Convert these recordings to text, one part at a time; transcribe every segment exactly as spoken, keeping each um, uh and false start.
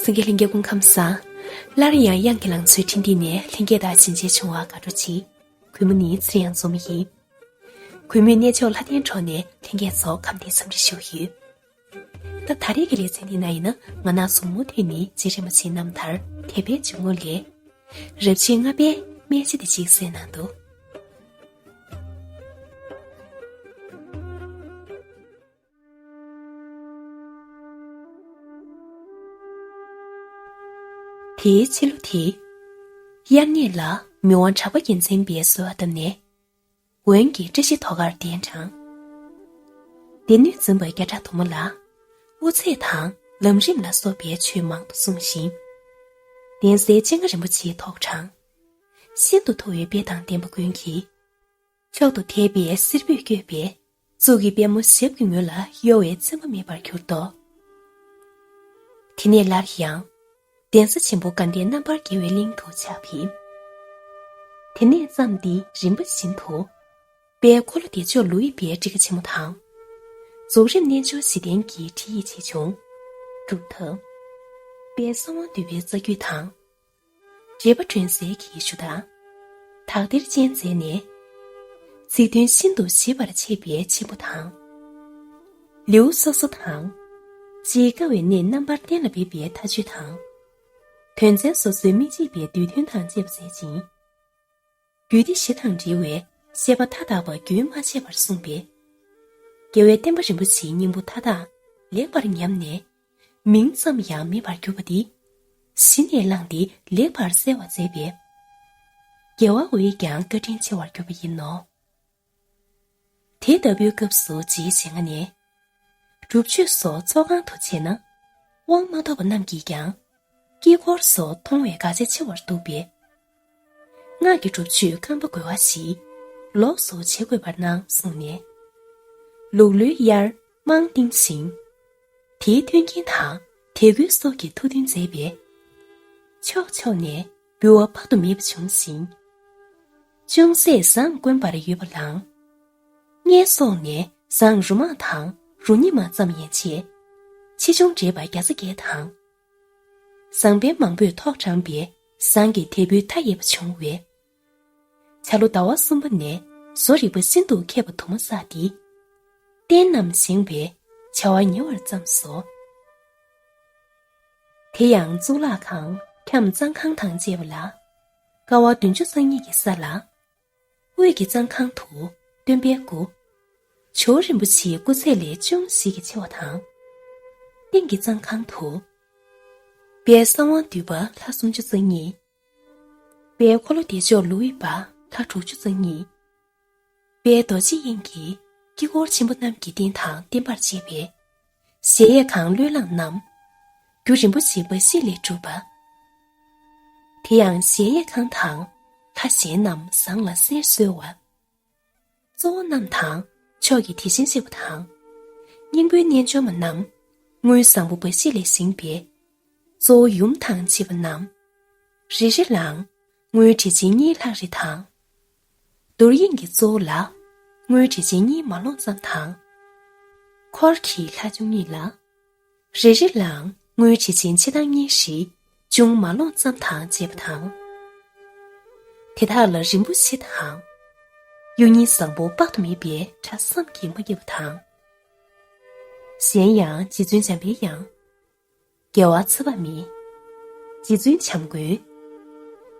སྟོན་ཀའི་ལྷན་རྒྱས་སྐུ་ཁམས་བཟང་། སླར་ཡང་དབྱངས་ཀྱི་ལང་ཚོའི་འཕྲིན་སྟེགས་ནས་ལྷན་རྒྱས་དང་མཇལ་བྱུང་བར་དགའ་སྤྲོ་ཆེ། གུས་མོ་ནི་ཚེ་རིང་འཛོམས་ཡིན། གུས་མོས་གནས་མཆོག་ལྷ་ལྡན་གྲོང་ནས་ལྷན་རྒྱས་ཚོ་ཁམས་བདེ་འཚམས་འདྲི་ཞུ་ཡོད། ད་ད་རེས་ཀྱི་ལེ་ཚན་འདི་ན་ཡིན་ན། ང་ནག་ཟུར་མོ་ཐོན་ནས་རྗེ་རིན་པོ་ཆེའི་རྣམ་ཐར་དད་པའི་འཇུག་ངོགས་ལས། རབ་བྱེད་ལྔ་པའི་སྨད་ཆ་དེ་ཅིག་གསན་གནང་འདུག། དེའི་ཕྱི་ལོ་དེའི་དབྱར་གནས་ལ་མི་དབང་གྲགས་པ་རྒྱལ་མཚན་པས་གསོལ་བ་བཏབ་ནས། འོན་གྱི་བཀྲ་ཤིས་ཐོག་ཁར་གདན་དྲངས། སྡེ་སྣོད་འཛིན་པ་བརྒྱ་ཕྲག་དུ་མ་ལ་དབུ་ཚད་དང་ལམ་རིམ་ལ་སོགས་པའི་ཆོས་མང་དུ་གསུངས་ཤིང་། གདན་སའི་སྤྱན་སྔ་རིན་པོ་ཆེའི་ཐོག་དྲངས། ཤིན་ཏུ་མཐོ་བའི་དཔེ་དང་ལྡན་པ་ཀུན་གྱིས། མཆོག་ཏུ་དད་པའི་བསེར་བུས་བསྐྱོད་པའི་གཙུག་གི་པད་མོ་ཞབས་ཀྱི་ངོས་ལ་གཡོ་བའི་མཚན་པ་མེད་པར་གྱུར་ཏོ། དེ་ནས་སླར་ཡང་གདན་ས་ཆེན་པོ་དགའ་ལྡན་རྣམ་པར་རྒྱལ་བའི་གླིང་དུ་ཕྱག་ཕེབས། དེ་ནས་བརྩམས་ཏེ་རིམ་པ་བཞིན་དུ་དཔལ་འཁོར་ལོ་བདེ་མཆོག་ལོ་དབྱིབས་པའི་ཊཱི་ཀ་ཆེན་མོ་དང་། རྫོགས་རིམ་རྣལ་འབྱོར་གཞི་རྟེན་གྱི་ཁྲིད་ཡིག་ཆེ་ཆུང་། སྒྲུབ་ཐབས། དཔལ་གསང་བ་འདུས་པའི་རྩ་རྒྱུད་དང་། འགྲེལ་པ་སྒྲོན་གསལ་གྱི་ཞུ་དག། དག་ཐེར་ཅན་མཛད་ནས། ཚིག་དོན་ཤིན་ཏུ་ཞིབ་པར་འཆད་པའི་ཆེན་པོ་དང་། ལེའུ་སོ་སོ་དང་། ཅིག་དཀའ་བའི་གནད་རྣམ་པར་གཏན་ལ་ཕབ་པའི་མཐའ་དཔྱོད་དང་། དོན་ཚན་སོ་སོའི་མི་གཅིག་པའི་བསྡུས་དོན་དང་བཅས་པ་མཛད་ཅིང་། རྒྱུད་སྡེ་བཞི་དང་འབྲེལ་བའི་བཤད་པ་མཐའ་དག་པ་རྒྱུན་མ་ཆད་པར་གསུངས་པས། རྒྱལ་བའི་བསྟན་པ་རིན་པོ་ཆེའི་སྙིང་པོ་མཐའ་དག་ལེགས་པར་ཉམས་ནས། མིང་ཙམ་ཡང་མེད་པར་གྱུར་པ་འདི། གཞི་ནས་བླངས་ཏེ་ལེགས་པར་གསལ་བར་མཛད་པས། རྒྱལ་བ་འོས་ཀྱང་བཀའ་དྲིན་ཆེ་བར་གྱུར་པ་ཡིན་ནོ། དེ་ལྟ་བུའི་སྐབས་སུ་རྗེའི་ཞལ་སྔ་ནས། སྒྲུབ་མཆོད་སོགས་ཚོགས་ཁང་དུ་བྱས་ན། དབང་མ་ཐོབ་པ་རྣམས་ཀྱིས་ཀྱང་། དཀྱིལ་འཁོར་སོགས་མཐོང་བས་དགག་བྱ་ཆེ་བར་འདུག་པས། སྔགས་ཀྱི་སྒྲུབ་མཆོད་རྐང་པ་བགོ་བ་ཞིག་ལོགས་སུ་བྱེད་དགོས་པར་སྣང་གསུངས་ནས། ལུག་ལོའི་དབྱར་དམངས་བཏིང་ཞིང་། དེའི་མཐུན་རྐྱེན་དང་དད་གུས་སོགས་ཀྱི་ཐུགས་མཐུན་མཛད་པས། ཕྱོགས་ཕྱོགས་ནས་འབུལ་བ་དཔག་ཏུ་མེད་པ་བྱུང་ཞིང་། ཅུང་ཟད་ཟངས་དཀོན་པར་ཡོད་པ་ལའང་། སྔས་སོགས་ནས་ཟངས་རུ་མང་དང་རུ་ཉི་མ་ཙམ་ཡན་ཆད་ཆེ་ཆུང་འདྲེས་པ་བརྒྱ་རྩ་བརྒྱད་དང་། ཟངས་དཔོན་མང་པོས་ཐོག་དྲངས་པས་ཟངས་ཀྱི་དལ་བུས་མཐའ་ཡས་པ་བྱུང་བས། ཆ་ལུགས་ཟླ་བ་གསུམ་པ་ནས་བཟོ་རིག་པ་ཤིན་ཏུ་མཁས་པ་དུ་མ་བསགས་ཏེ། རྟེན་རྣམས་བཞེངས་པས་བྱ་བ་ཉེ་བར་བརྩམས་སོ། དེ་ཡང་གཙུག་ལག་ཁང་ཁྱམས་གཙང་ཁང་དང་བཅས་པ་ལ། ཀ་བ་བདུན་ཅུ་རྩ་གཉིས་ཀྱི་ས་ལ། དབུས་ཀྱི་གཙང་ཁང་དུ་སྟོན་པའི་སྐུ། ཇོ་བོ་རིན་པོ་ཆེའི་སྐུ་ཚད་ལས་ཅུང་ཞིག་གིས་ཆེ་བ་དང་། སྟེང་གི་གཙང་ཁང་དུ། དཔལ་གསང་བ་འདུས་པ་ལྷ་སུམ་ཅུ་རྩ་གཉིས། དཔལ་འཁོར་ལོ་བདེ་མཆོག་ལོ་དབྱིབས་པ་ལྷ་དྲུག་ཅུ་རྩ་གཉིས། དཔལ་རྡོ་རྗེ་དབྱིངས་ཀྱི་དཀྱིལ་འཁོར་ཆེན་པོ་རྣམས་ཀྱི་རྟེན་དང་བརྟེན་པར་བཅས་པའི་གཞལ་ཡས་ཁང་བློས་བསླངས་རྣམས། རྒྱུ་རིན་པོ་ཆེ་འབའ་ཞིག་ལས་གྲུབ་པ། དེ་ཡང་གཞལ་ཡས་ཁང་དང་ལྷ་གཞན་རྣམས་ཟངས་ལ་གསེར་གསོལ་བ། གཙོ་བོ་རྣམས་དང་ཕྱོགས་ཀྱི་དེ་བཞིན་གཤེགས་པ་དང་། སྙིང་པོའི་རྣལ་འབྱོར་མ་རྣམས་དངུལ་བཟང་པོ་འབའ་ཞིག་ལས་བཞེངས་པའི་གཙོ་བོ་ཡུམ་དང་བཅས་པ་རྣམས། རེ་རེ་ལའང་དངུལ་བྲེ་ཆེན་གཉིས་ལྷག་རེ་དང་། རྡོར་དབྱིངས་ཀྱི་གཙོ་བོ་ལ་དངུལ་བྲེ་ཆེན་གཉིས་མ་ལོངས་ཙམ་དང་། འཁོར་གྱི་ལྷ་བཅུ་གཉིས་ལ། རེ་རེ་ལའང་དངུལ་བྲེ་ཆེན་ཕྱེད་དང་གཉིས་བཞི་ཅུང་མ་ལོངས་ཙམ་དང་བཅས་པ་དང་། དེ་དག་ལ་རིན་པོ་ཆེ་དང་། གཡུ་རྙིང་བཟང་པོ་དཔག་ཏུ་མེད་པའི་གྲྭ་བསམ་གྱིས་མ་ཁྱབ་པ་དང་། གཞན་ཡང་རྗེ་བཙུན་འཇམ་པའི་དབྱངས། རྒྱལ་བ་ཚེ་དཔག་མེད། རྗེ་བཙུན་བྱམས་མགོན།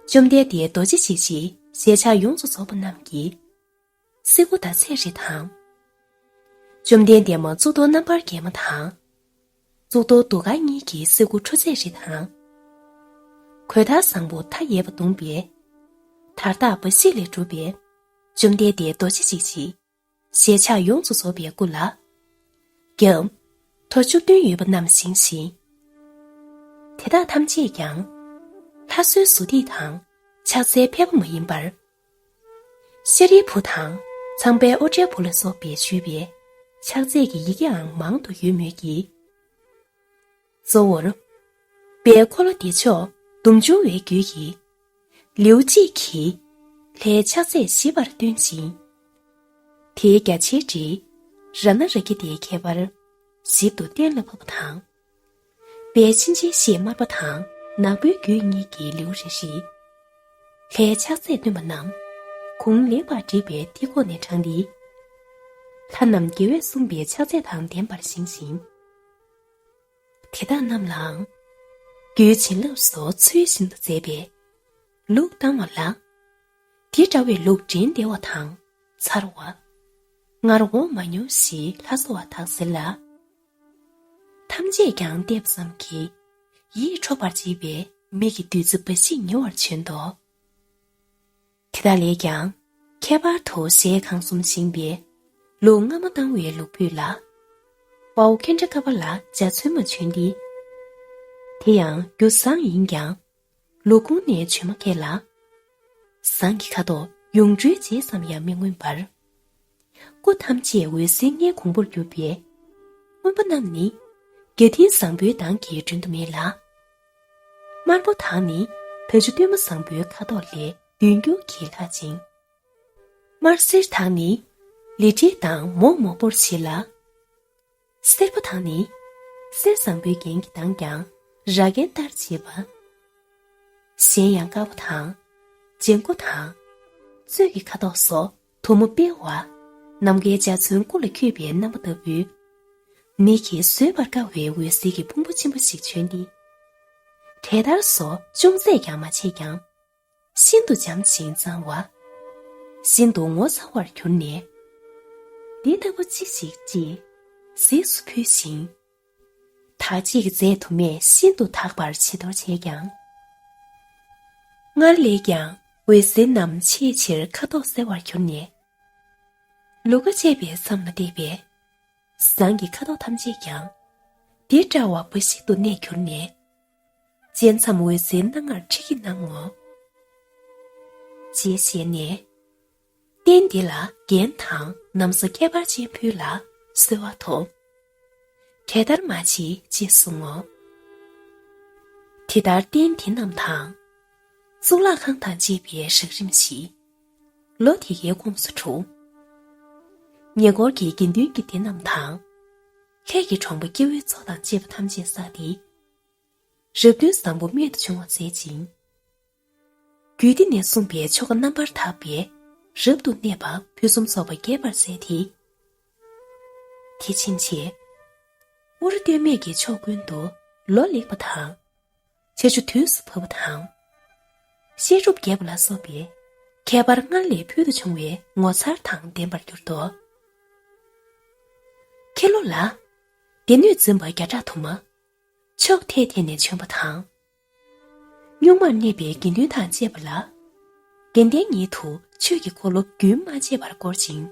བཅོམ་ལྡན་འདས་རྡོ་རྗེ་འཇིགས་བྱེད་ཞལ་ཕྱག་ཡོངས་སུ་རྫོགས་པ་རྣམས་ཀྱི་སེར་ཁུང་ཟླ་ཚེས་རེ་དང་། བཅོམ་ལྡན་འདས་མ་གཙུག་ཏོར་རྣམ་པར་རྒྱལ་མ་དང་། གཙུག་ཏོར་གདུགས་དཀར་གཉིས་ཀྱི་སེར་ཁུང་ཁྲུ་ཚད་རེ་དང་། གོས་དར་བཟང་པོ་མཐའ་ཡས་པ་བརྡུངས་པའི་དར་བདག་འབའ་ཞིག་ལས་གྲུབ་པའི་བཅོམ་ལྡན་འདས་རྡོ་རྗེ་འཇིགས་བྱེད་ཞལ་ཕྱག་ཡོངས་སུ་རྫོགས་པའི་སྐུ་ལ། རྒྱབ་ཐོ་བཅུ་བདུན་ཡོད་པ་རྣམས་བཞེངས་ཤིང་། དེ་དག་ཐམས་ཅད་ཀྱང་ལྷ་གསོལ་ཟུར་ཐིག་དང་ཕྱག་འཚལ་ཕལ་པ་མ་ཡིན་པར། ཤཱ་རིའི་བུ་དང་ཚངས་པའི་ཨོ་ཏྲའི་བུ་ལ་སོགས་པས་ཞུས་པའི་ཕྱག་རྫས་ཀྱི་ཡི་གེའང་མང་དུ་ཡོད་མོད་ཀྱི། གཙོ་བོར། དཔལ་འཁོར་ལོ་བདེ་མཆོག་ཟླུམ་འབྱུང་བའི་རྒྱུད་ཀྱི་ལེའུ་གཅིག་གི་ལྷའི་ཕྱག་རྫས་ཞིབ་པར་སྟོན་ཅིང་། དེའི་རྒྱ་ཆེའི་སྒྲས་རཏྣ་རཀྵི་ཏའི་ཁྱད་པར་ཞིབ་ཏུ་གཏན་ལ་ཕབ་པ་དང་། བའི་ཕྱིན་ཆད་ཞེས་སྨྲ་བ་དང་ནག་པོའི་རྒྱུད་གཉིས་ཀྱི་ལེའུ་རེ་རེ། ལྷའི་ཕྱག་རྫས་བཏོན་པ་རྣམས་གུང་ལེགས་པར་བསྒྲིགས་པའི་མཐིལ་ཁོག་ནས་དྲངས་ཏེ། ལྷ་རྣམས་རྒྱལ་བས་གསུངས་པའི་ཕྱག་རྫས་དང་ལྡན་པར་བཞེངས་ཤིང་། དེ་དག་རྣམས་ལའང་རྒྱུའི་བྱིན་རླབས་སོགས་ཚུལ་བཞིན་དུ་མཛད་པས་ལུགས་བཏང་བ་ལ། དེ་འདྲ་བའི་ལུགས་དྲན་བདེ་བ་དང་མཚར་བ། སྔར་འོང་མ་མྱོང་ཞེས་ལྷ་གསོལ་བ་དག་ཟེར་ལ། ཐམས་ཅད་ཀྱང་བལྟས་པ་ཙམ་གྱིས་ཡིད་འཕྲོག་པར་བྱེད་པའི་མིག་གི་བདུད་རྩི་འབའ་ཞིག་མྱུར་བར་བྱོན་ཏོ། དེ་དག་ལས་ཀྱང་ཁྱད་པར་དུ་ཞལ་གང་གསུམ་བཞེངས་པའི་ལུགས་སྔ་མ་བཏང་བའི་ལུགས་ཕུད་ལ། དཔའ་བོ་ཁེ་ཏྲ་ཀ་པ་ལ་འཇའ་ཚོན་མ་བྱོན་ཏེ། དེ་ཡང་རྒྱུ་བཟང་ཡིན་ཀྱང་ལུགས་གོང་ནས་བྱོན་མ་ཁེལ་ལ། ཟངས་ཀྱི་ཁ་དོག་ཡུངས་འབྲུའི་རྗེས་ཙམ་ཡང་མི་མངོན་པར། སྐུ་ཐམས་ཅད་འོད་ཟེར་ལྔའི་གོང་བུར་གྱུར་པས། རྔོན་པ་རྣམས་ནི་རྒྱ་མཐིང་བཟང་པོའི་མདངས་ཀྱིས་བསྒྲོན་དུ་མེད་ལ། དམར་པོ་དག་ནི་ད་ཅུ་སྟོན་མོ་བཟང་པོའི་ཁ་དོག་ལས་བདུན་འགྱུར་གྱིས་ལྷག་ཅིང་། དམར་སེར་དག་ནི་ལི་ཁྲི་དང་མོག་མོག་པོར་བྱེད་ལ། སེར་པོ་དག་ནི་གསེར་བཟང་པོའི་རྒྱན་གྱི་མདངས་ཀྱང་ར་གན་ལྟར་བྱེད་པ། གཞན་ཡང་དཀར་པོ་དང་། ལྗང་གུ་དང་། གཙོད་ཀྱི་ཁ་དོག་སོགས་དོ་མོ་སྤེལ་བ། ནམ་མཁའི་འཇའ་ཚོན་ཀུ་ལ་འཁྱུད་པའི་རྣམ་པ་ལྟ་བུའི། མིག་གིས་བཟོད་པར་དཀའ་བའི་འོད་ཟེར་གྱི་ཕུང་པོ་ཆེན་པོ་ཞིག་བྱོན་ཏེ། གྲལ་སྟར་སོགས་ཅུང་ཟད་ཀྱང་མ་ཆད་ཀྱང་། ཤིན་ཏུ་འཇམ་ཞིང་གཙང་བ། ཤིན་ཏུ་ངོ་མཚར་བར་གྱུར་ནས། འདི་ལྟ་བུ་ཅི་ཞིག་ཅེས་གཟིགས་སུ་ཕུལ་ཞིང་། དག་བྱེད་ཀྱི་རྫས་དུ་མས་ཤིན་ཏུ་དག་པར་བྱི་དོར་བྱས་ཀྱང་། སྔར་ལས་ཀྱང་འོད་ཟེར་རྣམས་ཆེས་ཆེར་ཁ་དོག་གསལ་བར་གྱུར་ནས། ལུ་ག་བཅས་པའི་མཚམས་ལ་བལྟས་པས། ཟངས་ཀྱི་ཁ་དོག་ཐམས་ཅད་ཀྱང་། འདི་འདྲ་བ་འབའ་ཞིག་ཏུ་གནས་གྱུར་ནས། སྤྱན་མཚམས་འོད་ཟེར་སྣ་ལྔར་འཁྲི་གི་སྣང་ངོ་། ཅེས་བཤད་ནས། རྟེན་འདི་ལ་རྒྱན་དང་ན་བཟའ་ཁྱད་པར་ཅན་ཕུལ་ལ་གསོལ་བ་ཐོབ། གྲལ་སྟར་མ་མཆིས་ཅེས་གསུང་ངོ་། དེ་ལྟར་རྟེན་འདི་རྣམས་དང་། གཙུག་ལག་ཁང་དང་བཅས་པའི་རགས་རིམ་བཞི། ལོ་དེ་གའི་ཁོངས་སུ་གྲུབ། ཉེ་འཁོར་གྱི་དགེ་འདུན་གྱི་སྡེ་རྣམས་དང་། ལྷས་ཀྱི་གྲོང་པ་སྐྱེ་བོའི་ཚོགས་དང་བཅས་པ་ཐམས་ཅད་བསགས་ཏེ། རབ་ཏུ་བཟང་པོ་རྨད་དུ་བྱུང་བ་མཛད་ཅིང་། རྒྱུད་སྡེ་ནས་གསུངས་པའི་ཆོ་ག་རྣམ་པར་དག་པས་རབ་ཏུ་གནས་པ་ཕུན་སུམ་ཚོགས་པ་རྒྱས་པར་མཛད་དེ། དེ་ཕྱིན་ཆད། དབུ་རུ་སྟོད་སྨད་ཀྱི་ཕྱོགས་ཀུན་ཏུ་ལོ་ལེགས་པ་དང་། ཆར་ཆུ་དུས་སུ་བབས་པ་དང་། བཤད་སྒྲུབ་རྒྱས་པ་ལ་སོགས་པའི་ཁྱད་པར་སྔར་ལས་ཕུལ་དུ་བྱུང་བའི་ངོ་མཚར་དང་ལྡན་པར་གྱུར་ཏོ། ཁྱི་ལོ་ལ། སྡེ་སྣོད་འཛིན་པ་བརྒྱ་ཕྲག་དུ་མ། ཕྱོགས་ཐད་ཐད་ནས་བྱོན་པ་དང་། གཉུག་མར་གནས་པའི་དགེ་འདུན་དང་བཅས་པ་ལ། དགེ་ལྡན་ཉིད་དུ་ཆོས་ཀྱི་འཁོར་ལོ་རྒྱུན་མ་ཆད་པར་བསྐོར་ཅིང་།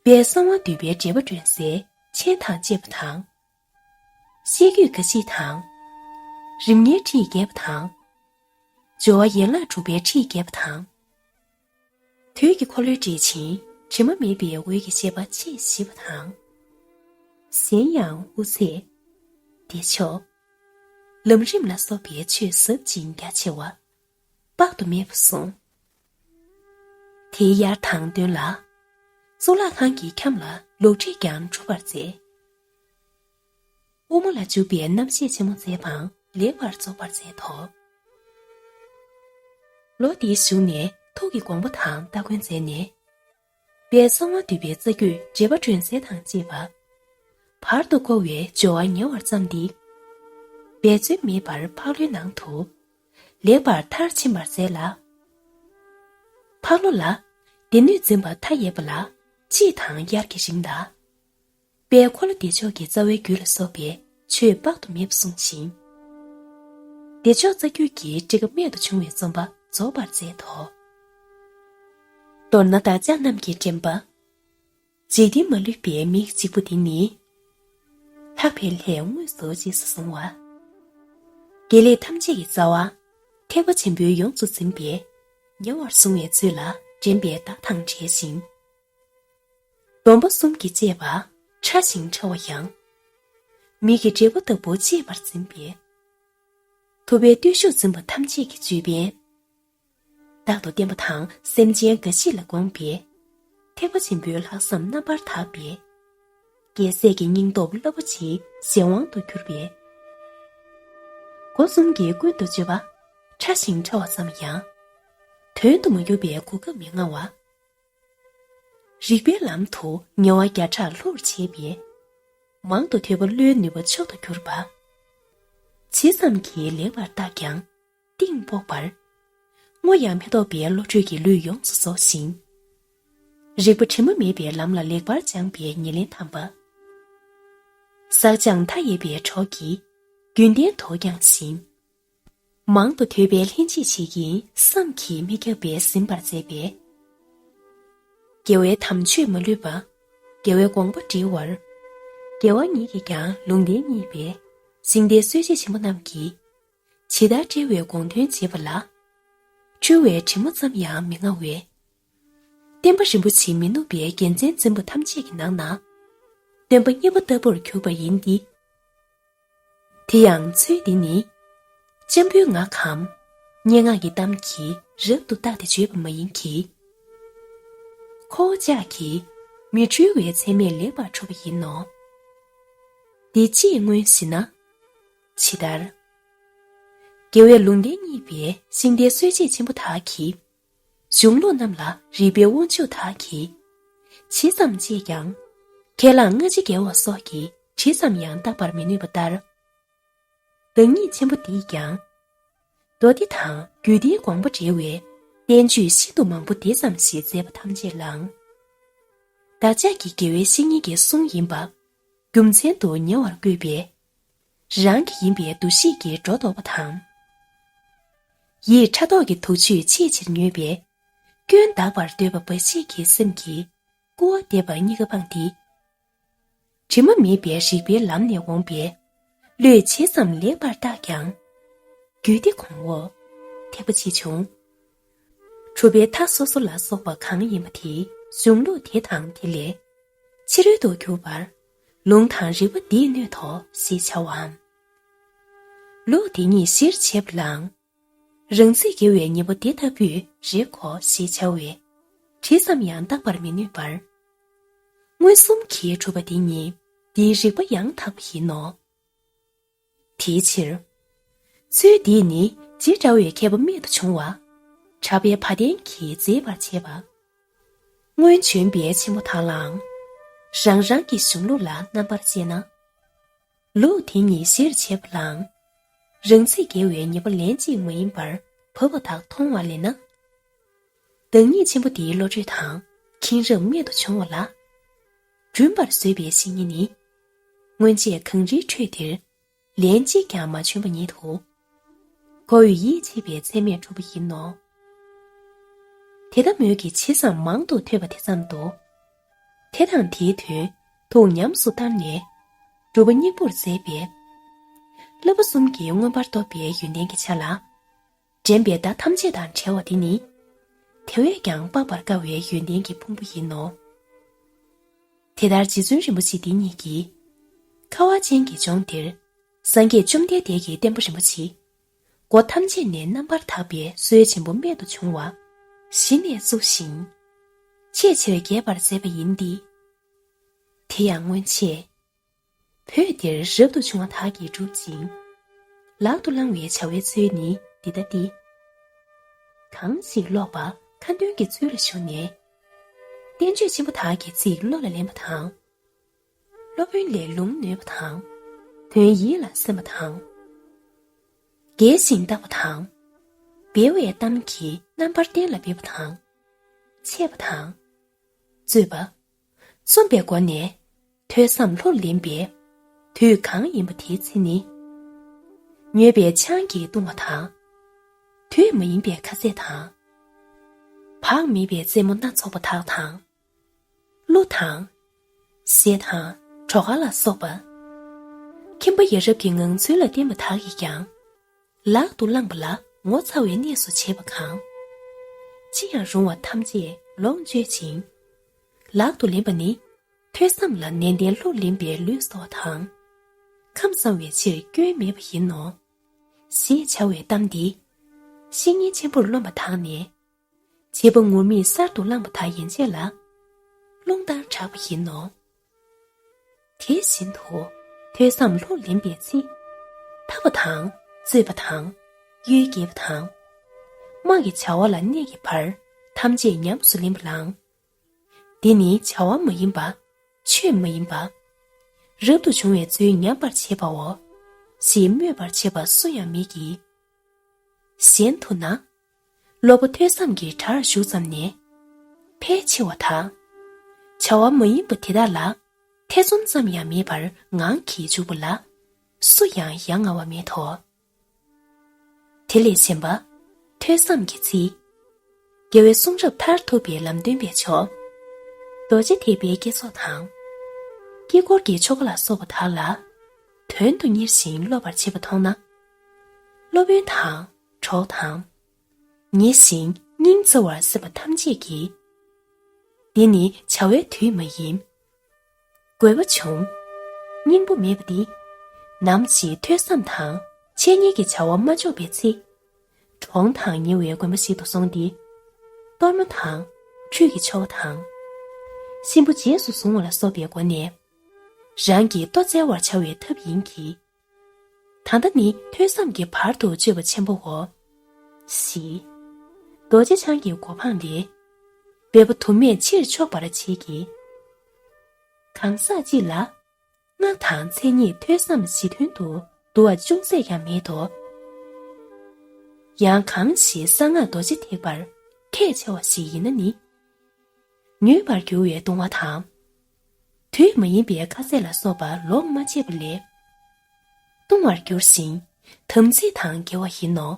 དཔལ་གསང་བ་འདུས་པའི་འགྲེལ་པ་སྒྲོན་སའི་མཆན་དང་བཅས་པ་དང་། བཤད་རྒྱུད་འགའ་ཞིག་དང་། རིམ་ལྔའི་ཁྲིད་རྒྱས་པ་དང་། སྦྱོར་བ་ཡན་ལག་དྲུག་པའི་ཁྲིད་རྒྱས་པ་དང་། དུས་ཀྱི་འཁོར་ལོའི་འགྲེལ་ཆེན་དྲི་མ་མེད་པའི་འོད་ཀྱི་བཤད་པ་ཆེས་ཞིབ་པ་དང་། གཞན་ཡང་དབུ་ཚད། བདེ་མཆོག་ལམ་རིམ་ལ་སོགས་པའི་ཆོས་ཟབ་ཅིང་རྒྱ་ཆེ་བ། དཔག་ཏུ་མེད་པ་གསུངས། དེའི་དབྱར་དང་སྟོན་ལ། གཙུག་ལག་ཁང་གི་ཁྱམས་ལ་ལོག་ཁྲིད་ཀྱང་གྲུབ་པར་མཛད། དབུ་མ་ལ་འཇུག་པའི་རྣམ་བཤད་ཆེན་མོ་མཛད་པའང་ལེགས་པར་རྫོགས་པར་མཛད་དོ། ལོ་འདིའི་གཞུག་ནས་ཐུགས་ཀྱི་དགོངས་པ་དང་སྟ་གོན་མཛད་ནས། དཔལ་གསང་བ་འདུས་པའི་རྩ་རྒྱུད་འགྲེལ་པ་སྒྲོན་གསལ་དང་བཅས་པ། བར་དུ་བསྐོར་བའི་སྦྱོར་བ་ཉེ་བར་བརྩམས་ཏེ། འབད་རྩོལ་མེད་པར་ཕག་ལོའི་ནང་དུ། ལེགས་པར་མཐར་ཕྱིན་པར་མཛད་ལ། ཕག་ལོ་ལ། སྡེ་སྣོད་འཛིན་པ་མཐའ་ཡས་པ་ལ། དཔྱིད་དང་དབྱར་གྱི་རིང་ལ། དཔལ་འཁོར་ལོ་བདེ་མཆོག་གི་རྩ་བའི་རྒྱུད་ལ་སོགས་པའི་ཆོས་དཔག་ཏུ་མེད་པ་གསུངས་ཤིང་། བདེ་མཆོག་རྩ་རྒྱུད་ཀྱི་ཊཱི་ཀ་རྨད་དུ་བྱུང་བའི་རྩོམ་པ་རྫོགས་པར་མཛད་དོ། མདོར་ན་བདག་ཅག་རྣམས་ཀྱི་དྲན་པ། འཇིག་རྟེན་མ་ལུས་པའི་མིག་གཅིག་པུ་འདི་ནི། ལྷག་པའི་ལྷས་དངོས་སུ་རྗེས་སུ་བཟུང་བ། དགེ་ལེགས་ཐམས་ཅད་ཀྱི་རྩ་བ། ཐེག་པ་ཆེན་པོའི་ཡོངས་སུ་འཛིན་པའི་ཉེ་བར་བཟུང་བའི་ཚུལ་ལ་འདྲེན་པའི་བདག་དང་བྲལ་ཞིང་། སྡོམ་པ་གསུམ་གྱིས་གཅེས་པ་ཕྲ་ཞིང་ཕྲ་བ་ཡང་། མིག་གི་འབྲས་བུ་ལྟ་བུ་གཅེས་པར་འཛིན་པའི། ཐུབ་པའི་བརྟུལ་ཞུགས་འཛིན་པ་ཐམས་ཅད་ཀྱི་ཅོད་པན། རྟག་ཏུ་བསྟེན་པ་དང་སེམས་ཅན་འགའ་ཞིག་ལ་དགོངས་པའི། ཐེག་པ་ཆེན་པོའི་ལྷག་བསམ་རྣམ་པར་དག་པའི། རྒྱལ་སྲས་ཀྱི་སྙིང་སྟོབས་རླབས་པོ་ཆེའི་གཞན་དབང་དུ་གྱུར་པའི། སྒོ་གསུམ་གྱིས་ཀུན་ཏུ་སྤྱོད་པ། ཕྲ་ཞིང་ཕྲ་བ་ཙམ་ཡང་། དོན་དུ་མ་གྱུར་པའི་གོ་སྐབས་མི་མངའ་བ། རིགས་པའི་ལམ་དུ་ཉེ་བ་བརྒྱ་ཕྲག་ལྷུར་བྱེད་པའི། མང་དུ་ཐོས་པ་བློའི་ནུས་པ་མཆོག་ཏུ་གྱུར་པ། ཇི་ཙམ་གྱིས་ལེགས་པར་བརྟགས་ཀྱང་གཏིང་དཔོག་པར། སྔོ་ཡང་མི་ལྡོག་པའི་བློ་གྲོས་ཀྱི་ལུས་ཡོངས་སུ་རྫོགས་ཤིང་། རིག་པ་དྲི་མ་མེད་པའི་ལམ་ལ་ལེགས་པར་སྦྱངས་པའི་ཉེར་ལེན་དམ་པ། ཟག་བཅས་མཐའ་ཡས་པའི་གྲོགས་ཀྱིས་རྒྱུན་ལྡན་དུ་བསྐྱངས་ཤིང་། མང་དུ་ཐོས་པའི་ལྷན་ཅིག་བྱེད་ཀྱི་བསམ་གྱིས་མི་ཁྱབ་པས་ཟིན་པར་མཛད་པས། དགེ་བའི་དམ་ཆོས་མ་ལུས་པ། དགེ་བའི་དགོངས་པ་འགྲེལ་བར། དགེ་བ་ཉིད་ཀྱིས་ཀྱང་ལུང་བསྟན་བརྙེས་པའི། ཤིང་རྟའི་སྲོལ་འབྱེད་ཆེན་པོ་རྣམས་ཀྱིས། ཇི་ལྟར་འགྲེལ་བའི་དགོངས་དོན་འབྱེད་པ་ལ། འཁྲུལ་བའི་དྲི་མ་ཙམ་ཡང་མི་མངའ་བས། བསྟན་པ་རིན་པོ་ཆེ་མི་ནུབ་པའི་རྒྱལ་མཚན་འཛིན་པ་ཐམས་ཅད་ཀྱི་ནང་ན། སྟོན་པ་མཉེས་པོ་ལྟ་བུར་གྱུར་པ་ཡིན་ཏེ། དེ་ཡང་ཚུལ་འདི་ནི། འཇམ་པོའི་ངག་གམ། སྙན་ངག་གི་གཏམ་གྱིས་རབ་ཏུ་བརྟགས་ཏེ་བརྗོད་པ་མ་ཡིན་གྱི། ཁོ་བོ་ཅག་གིས་མི་འཁྲུལ་བའི་ཚད་མས་ལེགས་པར་གྲུབ་པ་ཡིན་ནོ། འདི་ཅིས་མངོན་ཞེ་ན། ཇི་ལྟར། རྒྱལ་བས་ལུང་བསྟན་བརྙེས་པའི་ཤིང་རྟའི་སྲོལ་འབྱེད་ཆེན་པོ་དག་གི་གཞུང་ལུགས་རྣམས་ལ་རིགས་པའི་དབང་ཕྱུག་དག་གིས་ཇི་ཙམ་དཔྱད་ཀྱང་ཁས་བླངས་སྔ་ཕྱི་འགལ་བ་སོགས་ཀྱིས་ཇི་ཙམ་ཡང་བརྟག་པར་མི་ནུས་པ་ལྟར། བདག་ཉིད་ཆེན་པོ་འདིས་ཀྱང་། མདོ་སྡེ་དང་རྒྱུད་སྡེའི་དགོངས་པ་འགྲེལ་བའི་བསྟན་བཅོས་ཤིན་ཏུ་མང་པོ་འདི་ཙམ་ཞིག་མཛད་པ་ཐམས་ཅད་ལའང་། བདག་ཅག་གི་དགེ་བའི་བཤེས་གཉེན་གྱི་གསུང་ཡིན་པ་རྒྱུ་མཚན་དུ་ཉེ་བར་བཀོད་པས། རང་གི་ཡིན་པའི་འདུ་ཤེས་ཀྱིས་སྒྲོ་འདོགས་པ་དང་། ཡིད་ཕྲག་དོག་གི་དུག་ཆུས་ཆེས་ཆེར་མྱོས་པས། སྐྱོན་དག་པར་འདོད་པ་འབའ་ཞིག་གི་སེམས་ཀྱིས་སྐུར་བ་འདེབས་པ་གཉིས་ཀ་སྤངས་ཏེ། དྲི་མ་མེད་པའི་རིགས་པའི་ལམ་ནས་འོངས་པའི་བློས་ཇི་ཙམ་ལེགས་པར་བརྟགས་ཀྱང་། རྒྱུད་སྡེ་གོང་འོག་ཐེག་པ་ཆེ་ཆུང་། གྲུབ་པའི་མཐའ་སོ་སོ་ལ་སོགས་པ་གང་ཡིན་པ་དེའི་གཞུང་ལུགས་དེ་དང་དེ་ལས་ཕྱི་རོལ་དུ་གྱུར་པར་ལུང་དང་རིགས་པ་འདིས་གནོད་དོ་ཞེས་བྱ་བའམ། ལུགས་དེ་ཉིད་གཞིར་བྱས་པ་ལའང་། རང་ཚིག་འགལ་བའི་ཉེས་པ་དེ་ལྟ་བུས་རེག་གོ་ཞེས་བྱ་བའི་དྲི་ཙམ་ཡང་བརྟག་པར་མི་ནུས་པར། མངོན་སུམ་གྱིས་གྲུབ་པ་དེ་ཉིད་འདིའི་རིགས་པ་ཡང་དག་པ་ཡིན་ནོ། དེའི་ཕྱིར། ཚུལ་འདིས་ནི་ཇི་འདྲ་བའི་མཁས་པ་རྨད་དུ་བྱུང་བ། གྲགས་པའི་བ་དན་གྱིས་མཛེས་པར་བྱེད་པ། སྔོན་བྱོན་པའི་ཆེན་པོ་དག་ལའང་། རང་རང་གི་གཞུང་ལུགས་ལ་རྣམ་པར་དཔྱད་ན། ལུགས་དེ་ཉིད་གཞིར་བྱས་པ་ལའང་། རང་ཚིག་འགལ་བའི་ཉེས་པ་ལན་གཅིག་མ་ཡིན་པར་བབས་པ་དག་མཐོང་བ་ལས་ན། བདག་ཉིད་ཆེན་པོ་དེའི་བློ་གྲོས་དང་མཁྱེན་རབ་རྨད་དུ་བྱུང་བ་ལ། བསྒྲུན་པར་བཟོད་པའི་བཤེས་གཉེན་ནི། སྔོན་ཆད་གངས་རིའི་ཁྲོད་འདིར་ལན་གཅིག་ཀྱང་མ་བྱོན་པ་ཉིད་དོ། ཁོ་བོས་ཡིད་ཆེས་པའི་ཚད་མས་གྲུབ་པ་ཡིན་ནོ། དེ་ལྟ་མོད་ཀྱི་ཇི་ཙམ་མང་དུ་ཐོས་པ་དེ་ཙམ་དུ། དེ་དང་དེའི་དོན་ཐུགས་ཉམས་སུ་བསྟར་ནས་སྒྲུབ་པ་སྙིང་པོར་མཛད་པས། བསླབ་པ་གསུམ་གྱི་མངོན་པར་རྟོགས་པའི་ཡོན་ཏན་གྱི་ཆ་ལ། འདྲེན་པའི་བརྡ་ཐམས་ཅད་དང་བྲལ་བ་དེ་ནི། དེ་བས་ཀྱང་དཔག་པར་དཀའ་བའི་ཡོན་ཏན་གྱི་ཕུང་པོ་ཡིན་ནོ། དེ་ལྟར་རྗེ་བཙུན་རིན་པོ་ཆེ་འདི་ཉིད་ཀྱིས། ཁ་བ་ཅན་གྱི་ལྗོངས་འདིར། སངས་རྒྱས་བཅོམ་ལྡན་འདས་ཀྱི་བསྟན་པ་རིན་པོ་ཆེ། སྒོ་ཐམས་ཅད་ནས་རྣམ་པར་དག་པའི་སྲོལ་ཆེན་པོ་རྨད་དུ་བྱུང་བ། གཞི་ནས་བཙུགས་ཤིང་། ཆེས་ཆེར་རྒྱས་པར་མཛད་པ་ཡིན་ཏེ། དེ་ཡང་སྔོན་ཆད། བོད་འདིར་རབ་ཏུ་བྱུང་བ་དག་གིས་བསྒྲུབས་ཤིང་། ལག་ཏུ་བླང་བའི་བྱ་བའི་ཚུལ་ནི་འདི་ལྟ་སྟེ། གང་ཞིག་ཀློག་པ་ཁ་འདོན་གྱི་ཚུལ་ལ་ཞུགས་ནས། བསྟན་བཅོས་ཆེན་པོ་དག་གི་ཚིག་བློ་ལ་ལེན་པ་དང་། སློབ་དཔོན་ལས་ལུང་ནོད་པ་དང་། དོན་ཡིད་ལ་སིམ་པ་དང་། རྒྱས་ཤིང་བརྟག་པ་དང་། སྦས་པའི་གཏམ་གྱིས་རྣམ་པར་གཏན་ལ་འབེབས་པ་དང་། འཆད་པ་དང་། རྩོད་པ། རྩོམ་པའི་སྒོ་ནས་ཐོས་བསམ་ལྷུར་ལེན་པའི་དུས་གང་ཡིན་པ་དེའི་ཚེ་ནི། མྱོས་པའི་ཆང་གིས་བཏུང་བ་དང་། དུས་མ་ཡིན་པའི་ཁ་ཟས་དང་། བག་མེད་པའི་རྩེད་མོ་སྣ་ཚོགས་པ་དག་དང་། གླུ་དང་། གཞས་དང་བྲོ་གར་ལ་སོགས་པ། ཁྱིམ་པ་ཡ་རབས་ཀྱི་ངང་ཚུལ་ལ་བརྟེན་པ་དག་གིས་ཀྱང་། ལག་ཏུ་བླངས་པ་ལ་ངོ་ཚ་བའི་གནས་སུ་བྱེད་པ་གང་། ཅི་ཡང་རུང་བ་ཐམས་ཅད་ལོངས་སྤྱོད་ཅིང་། ལག་ཏུ་ལེན་པ་ནི་ཐོས་བསམ་ལ་ནན་ཏན་ལྷུར་ལེན་པའི་ལུས་སོ་དང་། ཁམས་བཟང་བའི་ཕྱིར་སྐྱོན་མེད་པ་ཡིན་ནོ། ཞེས་བྱ་བའི་གཏམ་འདི། བཤེས་གཉེན་ཆེན་པོར་རློམ་པ་དག་ནས། བྱེད་པ་ངུར་སྨྲིག་གསར་དུ་བླངས་པ་དག་ཡན་ཆད་ལ། རླུང་ལྟར་གྲགས་པ་ཡིན་ནོ། དེ་བཞིན་དུ་ཐོས་བསམ་ལྷུར་ལེན་པའི་ཚེ། ཐར་པ་དང་ རྩོད་པ་དང་། གཡུལ་འགྱེད་པ་དང་། དམག་གི་བྱ་བ་ལ་གནས་ཀྱི་བར་ཐམས་ཅད་ཉམས་སུ་ལེན་པ་ལའང་། འདི་ནི་བྱ་བ་མ་ཡིན་པ། ཆོས་མ་ཡིན་པ། རབ་ཏུ་བྱུང་བའི་ཚུལ་ཉམས་པར་བྱེད་པའོ། ཞེས་སྨོད་པར་བྱེད་པ་སུ་ཡང་མེད་ཀྱི། གཞན་དུ་ན། སློབ་པ་ཐོས་བསམ་གྱི་གྲྭར་ཞུགས་ཙམ་ནས། ཕལ་ཆེ་བ་དག་བྱ་བ་མ་ཡིན་པ་དེ་དག་ལ་ཐེ་ཚོམ་ཙམ་ཡང་མེད་པར་ངང་གིས་འཇུག་པ་ལ། སུ་ཡང་ཡ་ང་བ་མེད་དོ། དེ་ལས་གཞན་པ། ཐོས་བསམ་གྱི་ཚིག་རྒྱལ་བའི་གསུང་རབ་མཐར་ཐུག་པའི་ལམ་སྟོན་པའི་མཆོག་རྡོ་རྗེ་ཐེག་པའི་བསྐྱེད་རྫོགས་དང་། དཀྱིལ་འཁོར་གྱི་ཆོ་ག་ལ་སོགས་པ་དག་ལ། དོན་དུ་གཉེར་ཞིང་སློབ་པར་བྱེད་པ་མཐོང་ན། སློབ་དཔོན་དང་། གྲོགས་དང་། ཉེ་ཞིང་སྙིང་བརྩེ་བར་སེམས་པ་ཐམས་ཅད་ཀྱིས། འདི་ནི་བྱ་བའི་དུས་མ་ཡིན། དགོས་པ་བྱུང་། སྙིང་པོ་མེད་པ་འདི། ནམ་ཞིག་ཐོས་བསམ་དང་འཆད་ཉན་གྱི་བྱ་བ་མ་ལྕོགས་པའི་ཚེ། གྲོང་དང་ཉེ་བའི་དགོན་པ་ཞིག་ཏུ་སོང་སྟེ། གཏོར་མ་དང་། ཁྲུས་ཀྱི་ཆོ་ག་དང་། གཤིན་པོ་རྗེས་སུ་བཟུང་བ་ལ་སོགས་པའི་སྒོ་ནས། རང་གི་ལྟོ་བཙལ་བར་བྱ་བའི་ཐབས་ཡིན་གྱི། ད་ལྟ་ནི་ཐོས་བསམ་གྱི་བར་དུ་གཅོད་པ་ཆེན་པོའོ། ཞེས། རྡོ་རྗེ་འཆང་གི་གོ་འཕང་ལས། འབད་པ་དུ་མས་ཕྱིར་ཕྱོགས་པར་བྱེད་ཀྱི། གང་ཟག་གཅིག་ལ། སྔགས་དང་མཚན་ཉིད་ཐོས་བསམ་གཞི་མཐུན་དུ་བསྡུ་བ་ཅུང་ཟད་ཀྱང་མེད་དོ། ཡང་གང་ཞིག་གསང་སྔགས་རྡོ་རྗེ་ཐེག་པར་ཁས་འཆེ་བ་ཞིག་ཡིན་ན་ནི། མྱོས་པར་འགྱུར་བའི་ལྟུང་བ་དང་། དུས་མ་ཡིན་པའི་ཁ་ཟས་ལ་སོགས་པ་ལོག་མ་སྤྱད་པ་ལས། ལྟུང་བར་འགྱུར་ཞིང་དམ་ཚིག་དང་འགལ་བ་ཡིན་ནོ།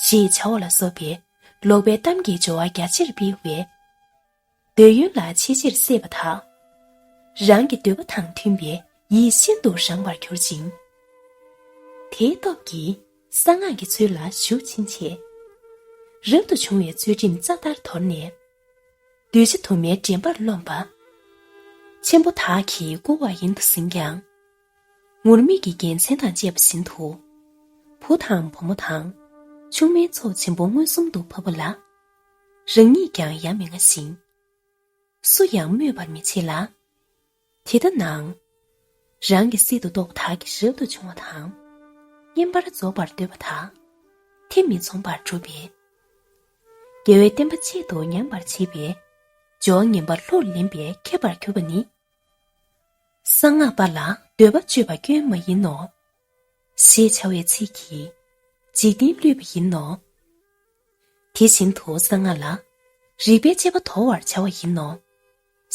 ཞེས་བྱ་བ་ལ་སོགས་པའི་ལོག་པའི་གཏམ་གྱི་སྦྱོར་བ་རྒྱ་ཆེར་སྤེལ་བས། འདོད་ཡོན་ལ་ཆེས་ཆེར་སྲེད་པ་དག་རང་གི་འདོད་པ་དང་མཐུན་པའི་ཡིད་ཤིན་ཏུ་རངས་པར་གྱུར་ཅིང་། དེའི་སྟོབས་ཀྱིས་གསང་སྔགས་ཀྱི་ཚུལ་ལ་ཞུགས་ཕྱིན་ཆད། རབ་ཏུ་བྱུང་བའི་ཚུལ་ཁྲིམས་རྩ་ལྟར་དོར་ནས། གདུལ་བྱ་དུ་མའི་འདྲེན་པར་རློམ་པ། ཆེན་པོ་དག་གིས་བཀུར་བ་ཡིན་དུ་ཟིན་ཀྱང་། ངུར་སྨྲིག་གི་རྒྱལ་མཚན་དང་བཅས་པ་བཞིན་དུ། བུ་དང་བུ་མོ་དང་། ཆུང་མའི་ཚོགས་ཆེན་པོ་མངོན་སུམ་དུ་ཕབ་པ་ལ། རང་ཉིད་ཀྱང་ཡ་མི་ང་ཞིང་། སུ་ཡང་སྨོད་པར་མི་བྱེད་ལ། དེ་ལྟ་ནའང་། རང་གི་སྲིད་དུ་གཏོགས་པ་དག་གིས་རབ་ཏུ་བྱུང་བ་དང་། བསྙེན་པར་རྫོགས་པར་འདོད་པ་དག་དེ་མི་འཚོང་པར་སྒྲུབ་པས། རྒྱལ་བའི་བསྟན་པ་ཆེད་དུ་ཉམས་པར་བྱེད་པའི། སྦྱོར་བ་ངན་པ་ལྷུར་ལེན་པས་ཁྱབ་པར་གྱུར་པ་ནི། གསང་སྔགས་པ་ལ་འདོད་པ་སྤྱོད་པ་སྐྱོན་མ་ཡིན་ནོ། ཞེས་བྱ་བའི་ཚིག་གིས་འཇིག་རྟེན་བསླུས་པ་ཡིན་ནོ། དེ་བཞིན་དུ་གསང་སྔགས་ལ་རིགས་པའི་དཔྱད་པ་དོར་བར་བྱ་བ་ཡིན་ནོ།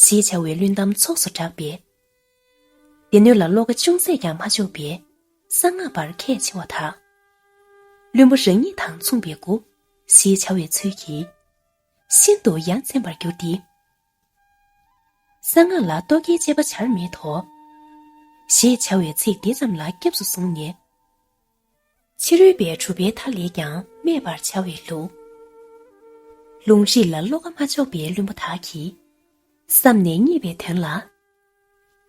ཞེས་བྱ་བའི་བླུན་གཏམ་ཚོགས་སུ་བསྒྲགས་པས། སྡེ་སྣོད་ལ་བློ་ཁ་ཅུང་ཟད་ཀྱང་མ་ཕྱོགས་པའི་གསང་སྔགས་པར་ཁས་འཆེ་བ་དག་བླུན་པོ་རང་ཉིད་དང་མཚུངས་པའི་སྐུ། ཞེས་བྱ་བའི་ཚུལ་གྱིས། ཤིན་ཏུ་ཡ་མཚན་པར་གྱུར་ཏེ། གསང་སྔགས་ལ་རྟོག་གེའི་དཔྱད་པ་བྱར་མེད་དོ། ཞེས་བྱ་བའི་ཚིག་འདི་ཙམ་ལ་སྐྱབས་སུ་བཟུང་ནས། ཕྱི་རོལ་པའི་གྲུབ་པའི་མཐའ་ལས་ཀྱང་སྨད་པར་བྱ་བའི་ལུགས། ལུང་རིགས་ལ་བློ་ཁ་མ་ཕྱོགས་པའི་བླུན་པོ་དག་གིས། བསམ་ནས་རྙེད་པའི་དོན་ལ།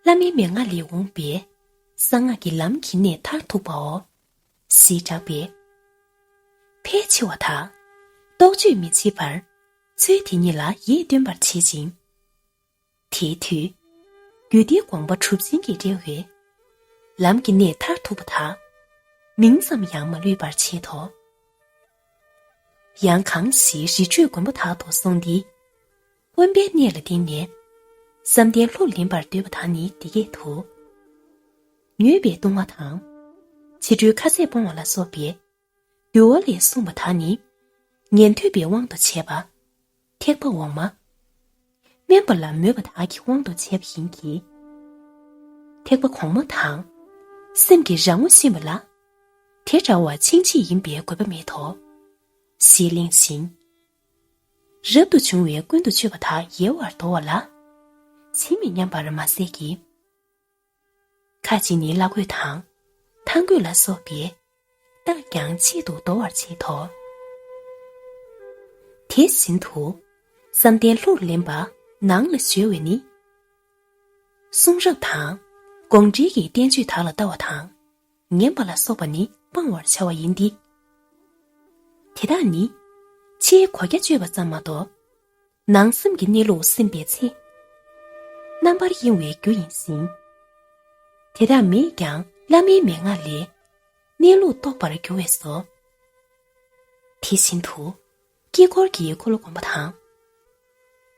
བླ་མའི་མན་ངག་ལས་འོངས་པའི། གསང་སྔགས་ཀྱི་ལམ་གྱི་གནད་མཐར་ཐུག་པའོ། ཞེས་བསྒྲགས་པས། ཕལ་ཆེ་བ་དག་རྟོག་དཔྱོད་མི་བྱེད་པར། ཚུལ་དེ་ཉིད་ལ་ཡིད་རྟོན་པར་བྱེད་ཅིང་། དེའི་མཐུས། རྒྱུད་སྡེའི་དགོངས་པ་གྲུབ་ཆེན་གྱིས་འགྲེལ་བའི། ལམ་གྱི་གནད་མཐར་ཐུག་པ་དག་མིང་ཙམ་ཡང་མ་ལུས་པར་བྱེད་དོ། ཡང་གང་ཞིག་རི་ཁྲོད་དགོན་པ་དག་ཏུ་སོང་སྟེ། དབེན་པའི་གནས་ལ་བསྡད་ནས། བསམ་གཏན་ལྷུར་ལེན་པར་འདོད་པ་དག་ནི་འདི་སྐད་དུ། མྱོས་པའི་ལྟུང་བ་དང་། ཕྱི་དྲོའི་ཁ་ཟས་སྤོང་བ་ལ་སོགས་པའི། འདུལ་བ་ལས་གསུངས་པ་དག་ནི། ཉན་ཐོས་པའི་དབང་དུ་བྱས་པ། ཐེག་པ་འོག་མ། དམན་པ་ལ་མོས་པ་དག་གི་དབང་དུ་བྱས་པ་ཡིན་གྱི། ཐེག་པ་གོང་མ་དང་། སེམས་ཀྱི་རང་ངོ་ཤེས་པ་ལ། དེ་འདྲ་བ་ཕྱིན་ཆད་ཡིན་པའི་དགོས་པ་མེད་དོ། ཞེས་གླེང་ཞིང་། རབ་ཏུ་བྱུང་བའི་ཀུན་ཏུ་སྤྱོད་པ་དག་ཡལ་བར་དོར་བ་ལ། ཇི་མི་སྙམ་པར་མ་ཟད་ཀྱི། ཁ་ཅིག་ནི་བླ་གོས་དང་། ཐང་གོས་ལ་སོགས་པའི་རྟགས་ཀྱང་ཆེད་དུ་འདོར་བར་བྱེད་དོ། དེ་བཞིན་དུ་བསམ་གཏན་ལྷུར་ལེན་པ་ནང་ལ་གཞོལ་བས་ནི། གསུང་རབ་དང་དགོངས་འགྲེལ་གྱི་བསྟན་བཅོས་དག་ལ་ལྟ་བ་དང་ཉན་པ་ལ་སོགས་པ་ནི་སྤང་བར་བྱ་བ་ཡིན་ཏེ། དེ་དག་ནི་ཕྱིའི་གོ་རྒྱ་གཅོད་པ་ཙམ་མ་གཏོགས། ནང་སེམས་ཀྱི་གནས་ལུགས་སེམས་པའི་ཚེ། རྣམ་པར་གཡེང་བའི་རྒྱུ་ཡིན་ཞིང་། དེ་དག་མེད་ཀྱང་བླ་མའི་མན་ངག་ལས། གནས་ལུགས་རྟོགས་པར་འགྱུར་བས་སོ། དེ་བཞིན་དུ། དཀྱིལ་འཁོར་གྱི་འཁོར་ལོ་བསྒོམ་པ་དང་།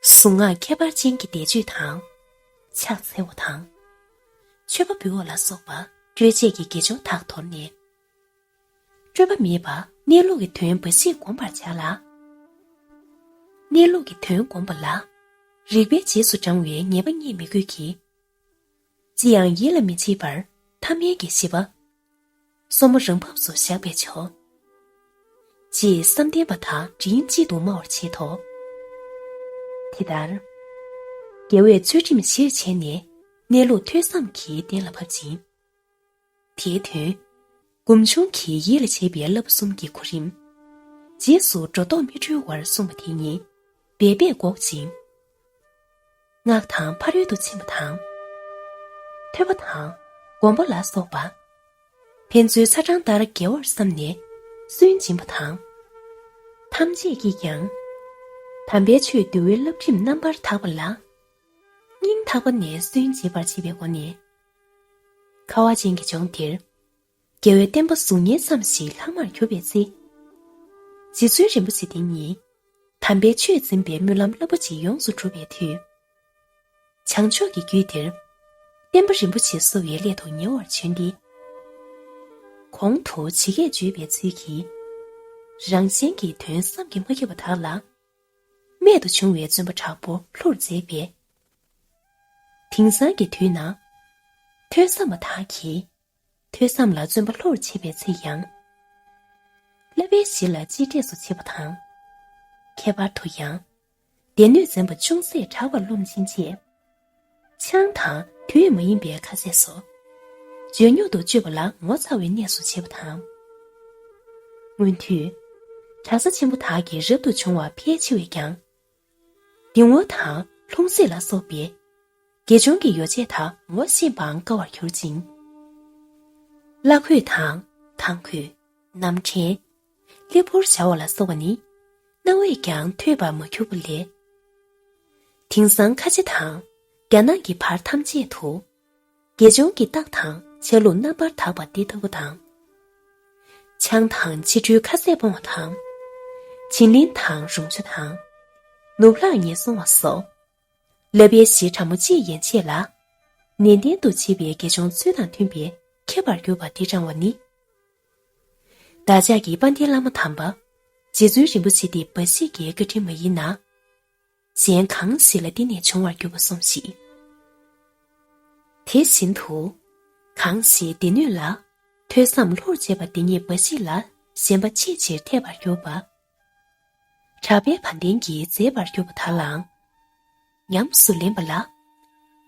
གཟུངས་སྔགས་ཁྱད་པར་ཅན་གྱི་བཟླས་བརྗོད་དང་། ཕྱག་འཚལ་བ་དང་། མཆོད་པ་འབུལ་བ་ལ་སོགས་པ་སྤྲོས་བཅས་ཀྱི་དགེ་སྦྱོར་དག་དོར་ནས། སྤྲོས་པ་མེད་པར་གནས་ལུགས་ཀྱི་དོན་འབའ་ཞིག་བསྒོམ་པར་བྱ་ལ། གནས་ལུགས་ཀྱི་དོན་བསྒོམ་པ་ལ། རིག་པའི་རྗེས་སུ་འབྲང་བའི་ཉེས་པ་རྙེད་མི་དགོས་ཀྱི། ཅི་ཡང་ཡིད་ལ་མི་བྱེད་པར་ཐ་མལ་གྱི་ཤེས་པ། སོ་མ་རང་བབས་སུ་བཞག་པས་ཆོག་ཅེས་བསམ་གཏན་པ་དང་མགྲིན་གཅིག་ཏུ་སྨྲ་བར་བྱེད་དོ། དེ་ལྟར། རྒྱལ་བས་ཚུལ་ཁྲིམས་གཞིར་བྱས་ནས་གནས་ལུགས་ཐོས་བསམ་གྱིས་གཏན་ལ་ཕབ་ཅིང་། དེའི་དོན། སྒོམ་བྱུང་གིས་ཡིད་ལ་བྱེད་པའི་བསླབ་པ་གསུམ་གྱི་གོ་རིམ། རྗེས་སུ་འགྲོ་ལྡོག་མི་འཁྲུལ་བར་གསུངས་པ་དེ་ཉིད་འབད་པས་འགོག་ཅིང་། སྔགས་དང་ཕ་རོལ་ཏུ་ཕྱིན་པ་དང་། ཐོས་པ་དང་སྒོམ་པ་ལ་སོགས་པ། ཕན་ཚུན་ཚ་གྲང་ལྟར་འགལ་བར་བསམས་ནས་སུན་འབྱིན་པ་དང་། ཐམས་ཅད་ཀྱིས་ཀྱང་། དམ་པའི་ཆོས་འདུལ་བའི་བསླབ་ཁྲིམས་རྣམ་པར་དག་པ་ལ། སྙིང་ཐག་པ་ནས་སུན་འབྱིན་པར་བྱེད་པའི་སྒོ་ནས། ཁ་བ་ཅན་གྱི་ལྗོངས་འདིར། རྒྱལ་བའི་བསྟན་པ་གཟུགས་བརྙན་ཙམ་ཞིག་ལྷག་མར་གྱུར་པའི་ཚེ། རྗེ་བཙུན་རིན་པོ་ཆེ་འདི་ཉིད། དམ་པའི་ཆོས་འཛིན་པའི་སྨོན་ལམ་རླབས་པོ་ཆེ་ཡོངས་སུ་གྲུབ་པའི་མཐུས། བྱང་ཕྱོགས་ཀྱི་རྒྱུད་འདིར། བསྟན་པ་རིན་པོ་ཆེ་གསོ་བའི་སླད་དུ་ཉེ་བར་བྱོན་ཏེ། གོང་དུ་ཇི་སྐད་བརྗོད་པའི་ཚུལ་གྱིས། རང་གཞན་གྱི་དོན་བསམ་གྱིས་མ་ཁྱབ་པ་དག་ལ། རྨད་དུ་བྱུང་བའི་བརྩོན་པ་དྲག་པོ་ལྷུར་མཛད་པས། དེང་སང་གི་དུས་ན། ཐོས་བསམ་པ་དག་གིས། ཐོས་བསམ་ལ་བརྩོན་པ་ལྷུར་བྱེད་པའི་ཚེ་ཡང་། བསླབ་པའི་གཞི་ལ་གཅེས་སྤྲས་སུ་བྱེད་པ་དང་། ཁྱད་པར་དུ་ཡང་། སྡེ་སྣོད་འཛིན་པ་ཅུང་ཟད་དྲག་པར་རློམ་ཕྱིན་ཆད། ཆང་དང་དུས་མ་ཡིན་པའི་ཁ་ཟས་སོགས། འཇོལ་ཉོག་ཏུ་སྤྱོད་པ་ལ་ངོ་ཚ་བའི་གནས་སུ་བྱེད་པ་དང་། སྔོན་དུས། གྲྭ་ས་ཆེན་པོ་དག་གིས་རབ་ཏུ་བྱུང་བ་ཕལ་ཆེ་བས་ཀྱང་། གདིང་བ་དང་ལྷུང་བཟེད་ལ་སོགས་པའི། དགེ་སྦྱོང་གི་ཡོ་བྱད་དག་ངོ་ཤེས་པའང་དཀའ་བར་གྱུར་ཅིང་། བླ་གོས་དང་ཐང་གོས། ནམ་ཕྲན། ལྷེ་ཕུར་བྱ་བ་ལ་སོགས་པ་ནི། རྣ་བས་ཀྱང་ཐོས་པར་མ་གྱུར་པ་ལས། དེང་སང་ཁ་ཆེ་དང་། རྒྱ་ནག་གི་བར་ཐམས་ཅད་དུ། དགེ་སྦྱོང་གི་རྟགས་དང་ཆ་ལུགས་རྣམ་པར་དག་པ་འདི་ལྟ་བུ་དང་། ཆང་དང་ཕྱི་དྲོའི་ཁ་ཟས་སྤོང་བ་དང་། བྱིན་ལེན་དང་རུང་ཆུ་དང་། ནུབ་ལྷག་ཉེར་སྲུང་བ་སོགས། བསླབ་པའི་གཞི་ཕྲ་མོ་གཅིག་ཡན་ཆད་ལ། ནན་ཏན་དུ་བྱེད་པའི་དགེ་སྦྱོང་ཚུལ་དང་མཐུན་པའི་ཁྱད་པར་གྱུར་པ་འདི་བགྲང་བ་ནི། བདག་ཅག་གི་དཔལ་ལྡན་བླ་མ་དམ་པ། རྗེ་བཙུན་རིན་པོ་ཆེ་འདི་འབའ་ཞིག་གི་བཀའ་དྲིན་མ་ཡིན་ན། གཞན་གང་ཞིག་ལ་བརྟེན་ནས་བྱུང་བར་འགྱུར་བ་སོམས་ཤིག་དེ་བཞིན་དུ། གང་ཞིག་སྡེ་སྣོད་ལ། ཐོས་བསམ་ལྷུར་བྱེད་པ་འདི་ཉིད་འབའ་ཞིག་ལ་ཞེན་པ་ཆེས་ཆེར་འཐད་པར་གྱུར་པ། གྲགས་པའི་བ་དན་གྱིས་མཛེས་པར་གྱུར་པ་དག་ལའང་། ཉམས་སུ་ལེན་པ་ལ།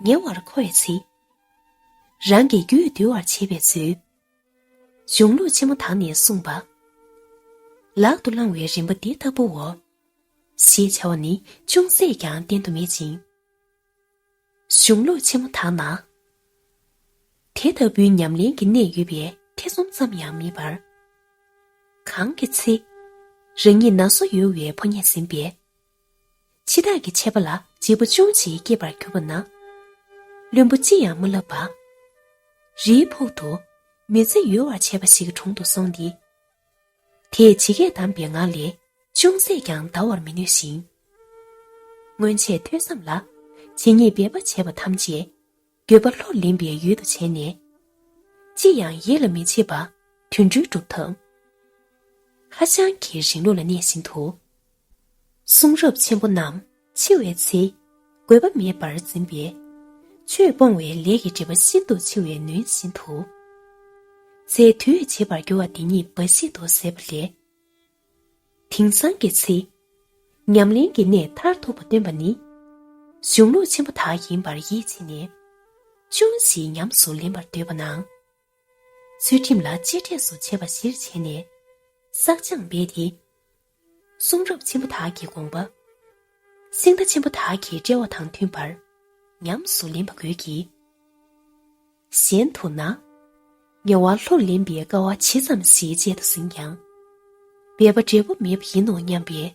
ཉེ་བར་མཁོ་བའི་ཚེ། རང་གི་རྒྱུད་འདུལ་བར་བྱེད་པའི་ཚུལ། གཞུང་ལུགས་ཆེན་མོ་དག་ནས་གསུངས་པ། ལག་ཏུ་བླང་བའི་རིམ་པ་འདི་ལྟ་བུའོ། ཞེས་བྱ་བ་ནི་ཅུང་ཟད་ཀྱང་བསྟན་དུ་མེད་ཅིང་། གཞུང་ལུགས་ཆེན་མོ་དག་ན། དེ་ལྟ་བུའི་ཉམས་ལེན་གྱི་གནད་ཡོད་པའི་ཐེ་ཚོམ་ཙམ་ཡང་མེད་པར། གང་གི་ཚེ། རང་ཉིད་ན་སོ་ཡོད་པའི་ཕོ་ཉས་ཟིན་པས། འཆི་བདག་གི་ཆད་པ་ལ་འཇིགས་པ་ཅུང་ཞིག་སྐྱེས་པར་གྱུར་པ་ན། བླུན་པོ་ཅི་ཡང་མ་ལབ་པ། རིའི་ཕུག་ཏུ་མི་ཚེ་ཡོལ་བར་བྱེད་པ་ཞིག་གི་དྲུང་དུ་སོང་སྟེ། དེས་ཇི་སྐད་གདམས་པའི་ངག་ལས་ཅུང་ཟད་ཀྱང་འདའ་བར་མི་ནུས་ཤིང་། སྔོན་ཆད་ཐོས་བསམ་ལ་ཇི་སྙེད་འབད་པ་བྱས་པ་ཐམས་ཅད་འགྱོད་པ་ལྷུར་ལེན་པའི་ཡུལ་དུ་བྱས་ནས། ཅི་ཡང་ཡིད་ལ་མི་བྱེད་པ་དུད་འགྲོའི་གྲུབ་ཐོབ། ཧྭ་ཤང་གི་རིང་ལུགས་ལ་གནས་བཞིན་དུ། གསུང་རབ་ཆེན་པོ་རྣམས་འཆི་བའི་ཚེ་དགོས་པ་མེད་པར་འཛིན་པས། ཆོས་སྤོང་བའི་ལས་ཀྱི་སྒྲིབ་པ་ཤིན་ཏུ་འཆི་བའི་ནུས་བཞིན་དུ། ཚེ་དུས་བྱེད་པར་འགྱུར་བ་འདི་ཉིད་འབའ་ཞིག་ཏུ་ཟད་པ་ལས། དེང་སང་གི་ཚེ། ཉམས་ལེན་གྱི་གནད་མཐར་ཐུག་པ་སྟོན་པ་ནི། གཞུང་ལུགས་ཆེན་པོ་དག་ཡིན་པར་ཡིད་ཆེས་ནས། ཅུང་ཞིག་ཉམས་སུ་ལེན་པར་འདོད་པ་ན། ཚུལ་ཁྲིམས་ལ་གཅེས་སྤྲས་སུ་བྱེད་པ་གཞིར་བྱས་ནས། བསགས་སྦྱང་འབད་དེ། གསུང་རབ་ཆེན་པོ་དག་གི་དགོངས་པ། གསེར་མདའ་ཆེན་པོ་དག་གི་དཔྲལ་བ་དང་མཐུན་པར། ཉམས་སུ་ལེན་པ་དགོས་ཀྱི། གཞན་དུ་ན། ཉེ་བར་ལྷུར་ལེན་པའི་དཀའ་བ་ཇི་ཙམ་ཞིག་སྤྱད་དུ་ཟིན་ཀྱང་། འབད་པ་འབྲས་བུ་མེད་པ་ཡིན་ནོ་སྙམ་པའི།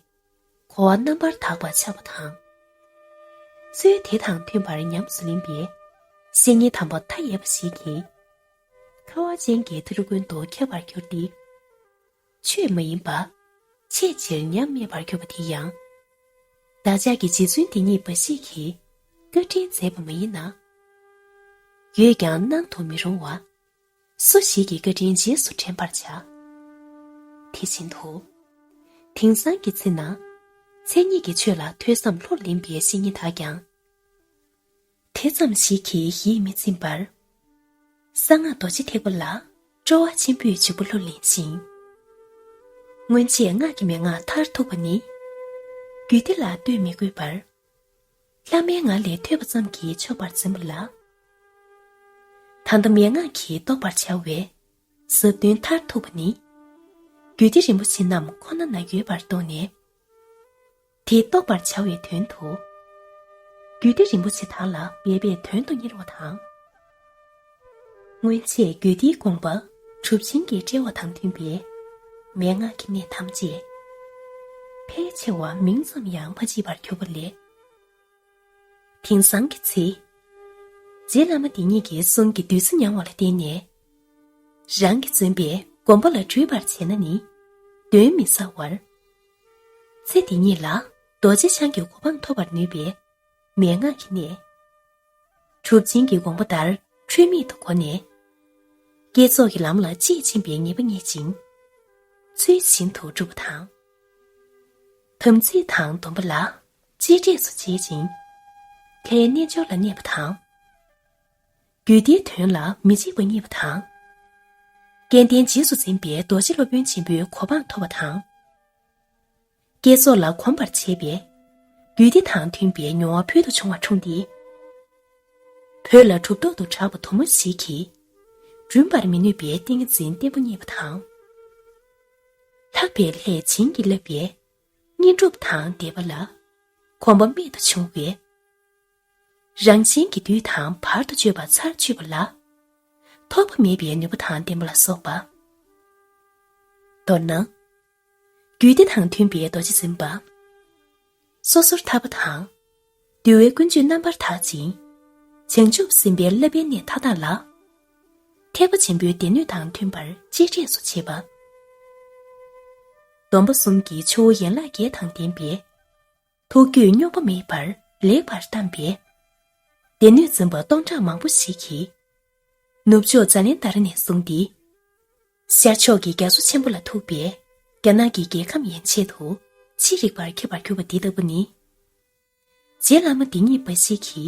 གོ་བ་རྣམ་པར་དག་པ་ཆགས་པ་དང་། ཚུལ་དེ་དང་མཐུན་པར་ཉམས་སུ་ལེན་པའི། བཤེས་གཉེན་དམ་པ་མཐའ་ཡས་པ་ཞིག་གིས། ཁ་བ་ཅན་གྱི་ཐུ་ལུ་ཀུན་ཏུ་ཁྱབ་པར་གྱུར་ཏེ། ཆོས་མ་ཡིན་པ། ཆེས་ཆེར་ཉམས་སྨྲས་པར་གྱུར་པ་དེ་ཡང་། བདག་ཅག་གི་རྗེ་བཙུན་དེ་ཉིད་འབའ་ཞིག་གིས་བཀའ་དྲིན་མཛད་པ་མ་ཡིན་ན། ཡོད་ཀྱང་སྣང་དུ་མི་རུང་བ། སུ་ཞིག་གིས་བཀའ་དྲིན་རྗེས་སུ་དྲན་པར་བྱ། དེ་བཞིན་དུ། དེང་སང་གི་ཚེ་ན། མཚན་ཉིད་ཀྱི་ཆོས་ལ་ཐོས་བསམ་ལྷུར་ལེན་པའི་བཤེས་གཉེན་དག་ཀྱང་། དེ་ཙམ་ཞིག་གིས་ཡིད་མི་ཚིམ་པར། གསང་སྔགས་རྡོ་རྗེ་ཐེག་པ་ལ་སྤྲོ་བ་ཆེན་པོས་འཇུག་པ་ལྷུར་ལེན་ཞིང་། སྔོན་ཆད་སྔགས་ཀྱི་མན་ངག་མཐར་ཐུག་པ་ནི། རྒྱུད་སྡེ་ལ་ལྟོས་མི་དགོས་པར། བླ་མའི་ངག་ལས་ཐོས་པ་ཙམ་གྱིས་ཆོག་པར་འཛིན་པ་ལ། ད་ལྟ་མན་ངག་གིས་རྟོགས་པར་བྱ་བའི་ཟབ་དོན་མཐར་ཐུག་པ་ནི། རྒྱུད་སྡེ་རིན་པོ་ཆེ་རྣམས་ཁོ་ན་ན་ཡོད་པར་རྟོགས་ནས། དེ་རྟོགས་པར་བྱ་བའི་དོན་དུ། རྒྱུད་སྡེ་རིན་པོ་ཆེ་དག་ལ་འབད་པས་དོན་དུ་གཉེར་བ་དང་། སྔོན་ཆད་རྒྱུད་སྡེའི་དགོངས་པ་གྲུབ་ཆེན་གྱི་དཔྲལ་བ་དང་མཐུན་པའི་མན་ངག་གི་གནད་ཐམས་ཅད་ཕལ་ཆེ་བ་མིང་ཙམ་ཡང་མ་མཆིས་པར་གྱུར་པ་ལས། དེང་སང་གི་ཚེ། རྗེ་བླ་མ་དེ་ཉིད་ཀྱི་གསུང་གི་བདུད་རྩི་མྱང་བ་ལ་བརྟེན་ནས། རང་གིས་བརྩོན་པས་དགོངས་པ་ལ་འགྲུབ་པར་བྱས་ན་ནི་གདོན་མི་ཟ་བར། ཚེ་འདི་ཉིད་ལ་རྡོ་རྗེ་འཆང་གི་གོ་འཕང་ཐོབ་པར་ནུས་པའི་མན་ངག་གི་གནད། གྲུབ་ཆེན་གྱི་དགོངས་པ་ལྟར་འཁྲུལ་མེད་དུ་གོ་ནས། བསྐྱེད་རྫོགས་ཀྱི་ལམ་ལ་དཔྱིས་ཕྱིན་པའི་ངེས་པ་རྙེད་ཅིང་། ཚུལ་བཞིན་དུ་སྒྲུབ་པ་དང་། དམ་ཚིག་དང་སྡོམ་པ་ལ་གཅེས་སྤྲས་སུ་བྱེད་ཅིང་། ལྷའི་རྣལ་འབྱོར་ལ་གནས་པ་དང་། རྒྱུད་སྡེའི་དོན་ལ་མི་འཇིགས་པ་རྙེད་པ་དང་། སྐལ་ལྡན་རྗེས་སུ་འཛིན་པའི་རྡོ་རྗེ་སློབ་དཔོན་ཆེན་པོའི་གོ་འཕང་ཐོབ་པ་དང་། བསྐྱེད་རྫོགས་ལ་གོམས་པར་བྱས་པས། རྒྱུད་སྡེ་དང་མཐུན་པའི་མྱོང་བ་ཕུལ་དུ་བྱུང་བ་འཁྲུངས་ཏེ། བོད་ལ་གྲུབ་ཐོབ་ཏུ་གྲགས་པ་དུ་མ་ཞིག་གིས། བསྒྲུན་པར་མི་ནུས་པའི་ཏིང་ངེ་འཛིན་བརྟན་པོ་རྙེད་པ་དང་། ལྷག་པའི་ལྷས་བྱིན་གྱིས་བརླབས་པའི་བསྙེན་སྒྲུབ་དང་བཟླས་པ་ལ་གོམས་པ་རྨད་དུ་བྱུང་བས། རང་གཞན་གྱི་དུས་དང་བར་དུ་གཅོད་པ་ཚར་གཅོད་པ་ལ་ཐོགས་པ་མེད་པའི་ནུས་པ་དང་ལྡན་པ་ལ་སོགས་པ། མདོར་ན། རྒྱུད་སྡེ་དང་མཐུན་པའི་རྡོ་རྗེ་འཛིན་པ། སོ་སོར་ཐར་པ་དང་། འདུལ་བའི་ཀུན་སྤྱོད་རྣམ་པར་དག་ཅིང་། བྱང་ཆུབ་སེམས་དཔའི་བསླབ་པའི་གནས་མཐའ་དག་ལ། ཐེག་པ་ཆེན་པོའི་སྡེ་སྣོད་དང་མཐུན་པར་གཅེས་སྤྲས་སུ་བྱེད་པ། སྡོམ་པ་གསུམ་གྱི་ཆུ་བོ་ཡན་ལག་བརྒྱད་དང་ལྡན་པའི། ཐུགས་རྒྱུད་རྙོག་པ་མེད་པར་ལེགས་པར་གཏམས་པའི་སྡེ་སྣོད་འཛིན་པ་སྟོང་ཕྲག་མང་པོ་ཞིག་གིས། ནུབ་ཕྱོགས་ཛ་ལན་དྷ་ར་ནས་བཟུང་སྟེ། ཤར་ཕྱོགས་ཀྱི་རྒྱ་མཚོ་ཆེན་པོ་ལ་ཐུག་པའི་རྒྱ་ནག་གི་རྒྱལ་ཁམས་ཡན་ཆད་དུ་ཅི་རིགས་པར་ཁྱབ་པར་གྱུར་པ་འདི་ལྟ་བུ་ནི། རྗེ་བླ་མ་འདི་ཉིད་འབའ་ཞིག་གི་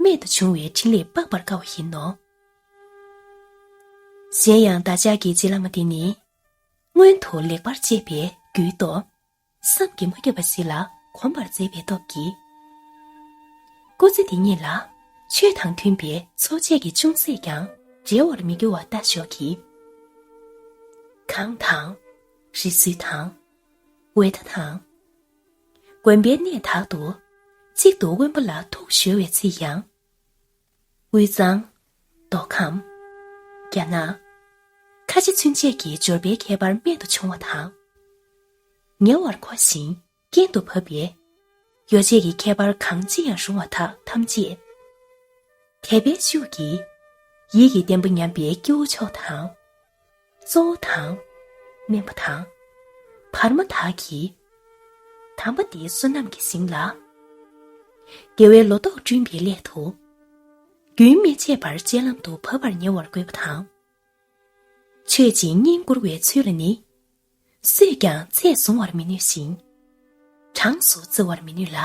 རྨད་དུ་བྱུང་བའི་ཕྲིན་ལས་དཔག་པར་དཀའ་བ་ཡིན་ནོ། གཞན་ཡང་བདག་ཅག་གི་རྗེ་བླ་མ་འདི་ནི། སྔོན་དུ་ལེགས་པར་དཔྱད་པའི་རྒྱུད་ཐོག་བསམ་གྱིས་མ་ཁྱབ་པ་ཞིག་ལ་གོམས་པར་མཛད་པའི་སྟོབས་ཀྱིས། སྐུ་ཚེ་འདི་ཉིད་ལ་ཆོས་དང་མཐུན་པའི་འཚོ་བྱེད་ཀྱི་ཅུང་ཟད་ཀྱང་འབྲལ་བར་མི་འགྱུར་བ་ལྟ་ཞོག་གི། གངས་དང་། རི་སུལ་དང་། ཝེ་ཐ་དང་། དགོན་པའི་གནས་དག་ཏུ་གཅིག་ཏུ་དབེན་པ་ལ་ཐུགས་གཞོལ་བའི་ཚེ་ཡང་། དབུས་གཙང་། མདོ་ཁམས། རྒྱ་ནག་ཁ་ཆེ་ཚུན་ཆད་ཀྱི་འབྱོར་པའི་ཁྱད་པར་རྨད་དུ་བྱུང་བ་དང་། ཉེ་བར་མཁོ་ཞིང་རྐྱེན་དུ་བབ་པའི་ཡོ་བྱད་ཀྱི་ཁྱད་པར་གང་ཅི་ཡང་རུང་བ་དག་ཐམས་ཅད། དད་པའི་ཤུགས་ཀྱིས་ཡིད་ཀྱི་བརྟན་པོ་ཉམས་པའི་སྐྱེ་བོ་མཆོག་དང་། གཙོ་བོ་དང་། སྨན་པ་དང་། བར་མ་དག་གིས། དམ་པ་འདིའི་བསོད་ནམས་ཀྱི་ཞིང་ལ། དགེ་བའི་ལོ་ཏོག་བསྐྲུན་པའི་སླད་དུ། རྒྱུན་མི་ཆད་པར་སྤྱན་ལམ་དུ་བབ་པར་ཉེ་བར་དགོས་པ་དང་། ཆོས་ཀྱི་བསྙེན་བཀུར་བའི་ཚུལ་ལ་ནི། སུས་ཀྱང་ཚད་བཟུང་བར་མི་ནུས་ཤིང་། གྲངས་སུ་བརྩི་བར་མི་ནུས་ལ།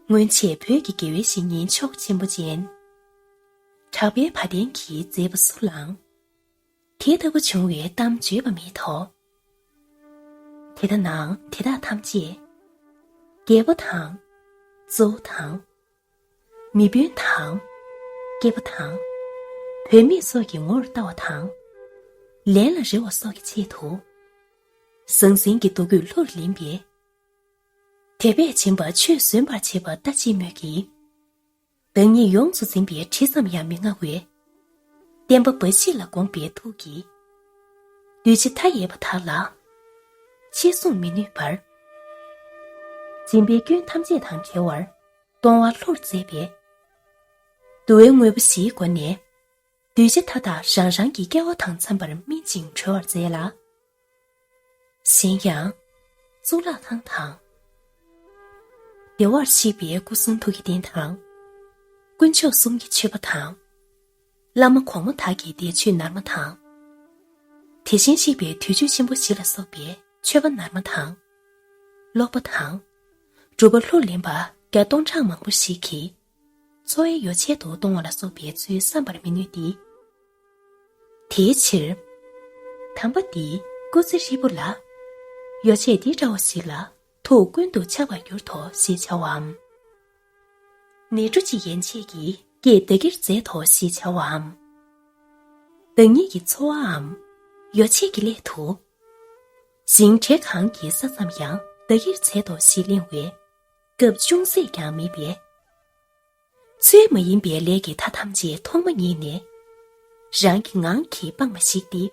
སྔོན་ཆད་བོད་ཀྱི་དགེ་བའི་བཤེས་གཉེན་ཕྱོགས་ཆེན་པོ་ཅན། གྲགས་པའི་བ་དན་གྱི་མཛད་པ་སུ་ལའང་། དེ་ལྟ་བུ་བྱུང་བའི་གཏམ་བརྗོད་པ་མེད་དོ། དེ་ལྟ་ནའང་དེ་དག་ཐམས་ཅད། རྒྱལ་པོ་དང་། གཙོ་བོ་དང་། མི་དཔོན་དང་། སྐྱེས་པ་དང་། བུད་མེད་སོགས་ཀྱི་ངོར་ལྟ་བ་དང་། ལན་ལ་རེ་བ་སོགས་ཀྱི་ཆེད་དུ། ཟང་ཟིང་གི་མདོ་རྒྱུད་ལྷུར་ལེན་པའི། དད་པས་བྱིན་པ་ཆོས་ཟོན་པར་བྱེད་པ་ལྟ་ཅི་སྨོས་ཀྱི། བདག་ཉིད་ཡོངས་སུ་འཛིན་པའི་དྲི་ཙམ་ཡང་མི་མངའ་བའི། བསྟན་པ་འབའ་ཞིག་ལ་དགོངས་པའི་ཐུགས་ཀྱིས། གདུལ་བྱ་མཐའ་ཡས་པ་དག་ལ། ཆེ་གསུང་མི་ནུས་པར། སྦྱིན་པའི་སྐྱོན་ཐམས་ཅད་དང་བྲལ་བར། གཏོང་བ་ལྷུར་མཛད་པའི། བསྡུ་བའི་དངོས་པོ་བཞིའི་སྒོ་ནས། གདུལ་བྱ་མཐའ་དག་རང་རང་གི་སྐལ་བ་དང་འཚམས་པར་སྨིན་ཅིང་གྲོལ་བར་མཛད་ལ། གཞན་ཡང་། གཙུག་ལག་ཁང་དང་། བདེ་བར་གཤེགས་པའི་སྐུ་གསུང་ཐུགས་ཀྱི་རྟེན་དང་། དཀོན་མཆོག་གསུམ་གྱི་མཆོད་པ་དང་། བླ་མ་གོང་མ་དག་གི་བཟླས་བརྗོད་ནར་མ་དང་། དེ་བཞིན་གཤེགས་པའི་དུས་མཆོད་ཆེན་པོ་བཞི་ལ་སོགས་པའི་མཆོད་པ་ནར་མ་དང་། ཀློག་པ་དང་། སྒྲུབ་པ་ལྷུར་ལེན་པ་བརྒྱ་སྟོང་ཕྲག་མང་པོ་ཞིག་གིས། འཚོ་བའི་ཡོ་བྱད་དུ་གཏོང་བ་ལ་སོགས་པའི་ཚུལ་བསམ་པར་མི་ནུས་ཏེ། དེའི་ཕྱིར། དམ་པ་འདིས་སྐུ་ཚེ་ཧྲིལ་པོ་ལ། ཡོ་བྱད་འདི་འདྲ་བ་ཞིག་ལ་ཐུགས་ཀུན་ཏུ་ཆགས་པར་གྱུར་ཏོ་ཞེས་བྱ་བའམ། ནཻ་ཊཱིཀ་ཅིག་ཡན་ཆད་ཀྱིས་སྐད་བདག་གིར་མཛད་དོ་ཞེས་བྱ་བའམ། བདག་ཉིད་ཀྱི་འཚོ་བའམ། ཡོ་བྱད་ཀྱི་སླད་དུ། ཞིང་བྲེ་གང་གི་ས་ཙམ་ཡང་བདག་གིར་མཛད་དོ་ཞེས་གླེང་བའི་སྐབས་ཅུང་ཟད་ཀྱང་མེད་པས། ཚུལ་མ་ཡིན་པའི་ལས་ཀྱི་མཐའ་ཐམས་ཅད་ཐོག་མ་ཉིད་ནས་རང་གི་ངང་གིས་སྤངས་པ་ཞིག་སྟེ།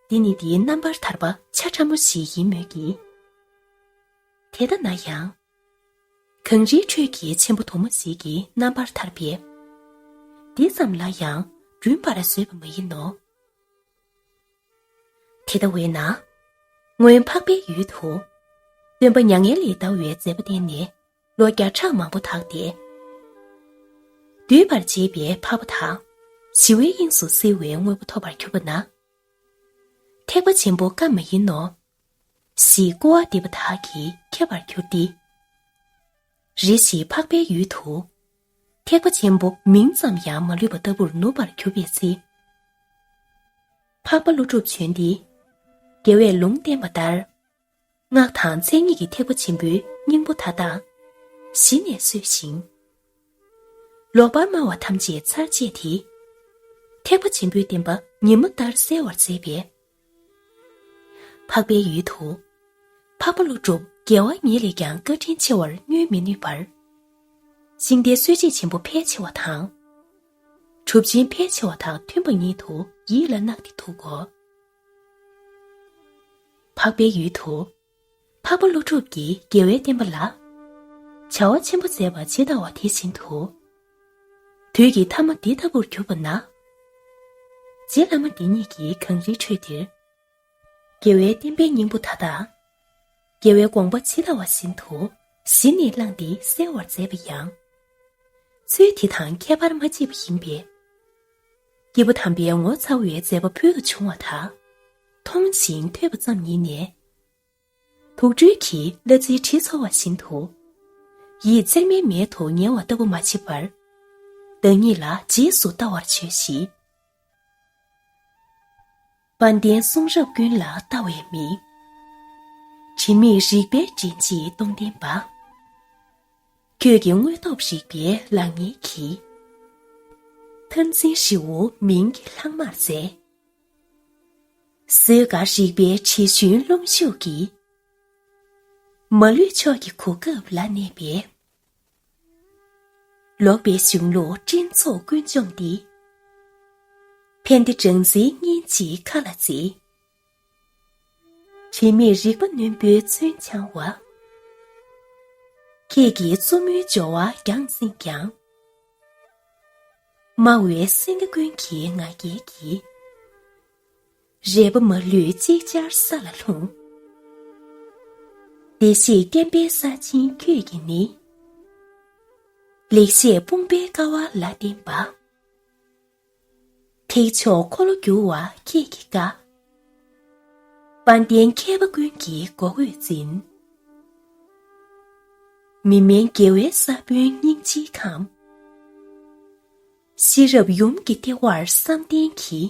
འདི་ནི་དེའི་རྣམ་པར་ཐར་པ་ཆ་ཕྲ་མོ་ཞིག་ཡིན་མོད་ཀྱི། དེ་ལྟ་ན་ཡང་། གངས་རིའི་ཁྲོད་ཀྱི་ཆེན་པོ་དུ་མ་ཞིག་གི་རྣམ་པར་ཐར་པས། འདི་ཙམ་ལ་ཡང་འགྲུབ་པར་བཟོད་པ་མ་ཡིན་ནོ། དེ་ལྟ་བས་ན། སྔོན་འཕགས་པའི་ཡུལ་དུ། སྟོན་པ་མྱ་ངན་ལས་འདའ་བའི་མཛད་པ་བསྟན་ནས་ལོ་བརྒྱ་ཕྲག་མང་པོ་དག་སྟེ། སྡུད་པར་བྱེད་པའི་འཕགས་པ་དང་། ཞི་བའི་དབྱིངས་སུ་བསིལ་བའི་དངོས་པོ་ཐོབ་པར་གྱུར་པ་ན། ཐེག་པ་ཆེན་པོ་བཀའ་མ་ཡིན་ནོ། ཞེས་སྐུར་བ་འདེབས་པ་དག་གིས་ཁྱབ་པར་གྱུར་ཏེ། རེ་ཞིག་འཕགས་པའི་ཡུལ་དུ། ཐེག་པ་ཆེན་པོ་མིང་ཙམ་ཡང་མ་ལུས་པ་ལྟ་བུར་ནུབ་པར་གྱུར་པའི་ཚེ། འཕགས་པ་ཀླུ་སྒྲུབ་བྱོན་ཏེ། རྒྱལ་བས་ལུང་བསྟན་པ་ལྟར། སྔགས་དང་མཚན་ཉིད་ཀྱི་ཐེག་པ་ཆེན་པོའི་སྙིང་པོ་མཐའ་དག་གཞི་ནས་གསོས་ཤིང་། ལོག་པར་སྨྲ་བ་ཐམས་ཅད་ཚར་བཅད་དེ། ཐེག་པ་ཆེན་པོའི་བསྟན་པ་ཉི་མ་ལྟར་གསལ་བར་མཛད་པས། འཕགས་པའི་ཡུལ་དུ། འཕགས་པ་ཀླུ་སྒྲུབ་རྒྱལ་བ་ཉིད་ལས་ཀྱང་བཀའ་དྲིན་ཆེ་བར་བསྙོན་མི་ནུས་པར། ཤིང་རྟའི་སྲོལ་འབྱེད་ཆེན་པོ་ཕལ་ཆེ་བ་དང་། གྲུབ་ཆེན་ཕལ་ཆེ་བ་དང་མཐུན་པ་ཉིད་དུ་ཡིད་ལ་བརྣགས་ཏེ་ཐུག་གོ། འཕགས་པའི་ཡུལ་དུ། འཕགས་པ་ཀླུ་སྒྲུབ་ཀྱིས་རྒྱལ་བའི་བསྟན་པ་ལ། བྱ་བ་ཆེན་པོ་མཛད་པ་ཇི་ལྟ་བ་དེ་བཞིན་དུ། དུས་ཀྱི་ཐ་མ་འདི་ལྟ་བུར་གྱུར་པ་ན། རྗེ་བླ་མ་འདི་ཉིད་ཀྱིས་གངས་རིའི་ཁྲོད་འདིར། རྒྱལ་བའི་བསྟན་པའི་སྙིང་པོ་མཐའ་དག་རྒྱལ་བའི་དགོངས་པ་ཇི་ལྟ་བ་བཞིན་དུ་གཞི་ནས་བླངས་ཏེ་གསལ་བར་མཛད་པ་ཡང་། ཚུལ་དེ་དང་ཁྱད་པར་མ་མཆིས་པ་ཡིན་པས། སྐྱེས་བུ་དམ་པའི་ངོ་མཚར་བའི་མཛད་པ་ཕུལ་དུ་བྱུང་བ་དག་མཐོང་ཞིང་ཐོས་པ་ཙམ་ཉིད་ནས། དུག་སྦྲུལ་གྱིས་གླ་རྩིའི་དྲི་ཚོར་བ་བཞིན་དུ། ཡིད་ཚེར་མའི་མལ་དུ་ཉལ་བ་ལྟ་བུ་མ་མཆིས་པར། བདག་ཉིད་ལ་རྗེས་སུ་ལྟ་བར་བྱོས་ཤིག་དཔལ་ལྡན་གསུང་རབ་ཀུན་ལ་ལྟ་བའི་མིག་དྲི་མེད་རིག་པའི་མགྲིན་བཅས་སྟོང་ལྡན་པ། ཁྱོད་ཀྱི་དངོས་སྟོབས་རིག་པའི་ལག་གཉིས་ཀྱིས། མཐར་འཛིན་ཧྲིལ་བོ་མིང་གི་ལྷག་མར་མཛད། བཟོད་དཀའ་རིག་པའི་དྲི་བཞོན་རླུང་ཤུགས་ཀྱིས། མ་ལུས་མཆོག་གི་གོ་སྐབས་ལ་གནས་པའི། ལོག་པའི་གཞུང་ལུགས་སྤྲིན་ཚོགས་ཀུན་འཇོམས་ཏེ། ཕན་བདེ་སྦྲང་རྩིའི་གཉེན་གཅིག་མཁའ་ལ་མཛེས། དྲི་མེད་རིག་པ་རྣོན་པོའི་མཚོན་འཆང་བ། ཁྱེད་ཀྱི་བཙུན་མོའི་སྦྱོར་བ་རྒྱང་འཛིན་ཀྱང་། སྨྲ་བའི་སེང་གེ་ཀུན་གྱི་ང་རྒྱལ་གྱིས། རལ་པ་མ་ལུས་ཅིག་ཅར་ས་ལ་ལྷུང་། བདེ་གཤེགས་བསྟན་པའི་ས་ཆེན་ཁྱོད་ཀྱིས་ནི། ལེགས་བཤད་དཔུང་པའི་ཀ་བ་ལ་བརྟེན་པ། ཐེག་མཆོག་འཁོར་ལོ་བསྒྱུར་བ་ཁྱེད་ཀྱི་བཀའ། དཔལ་ལྡན་མཁས་པ་ཀུན་གྱི་མགོ་བོས་འཛིན། མི་དམན་རྒྱལ་བའི་ས་བོན་སྙིང་རྗེའི་ཁམས། ཤེས་རབ་ཡུམ་གྱི་ལྟེ་བར་བསམ་གཏན་གྱི།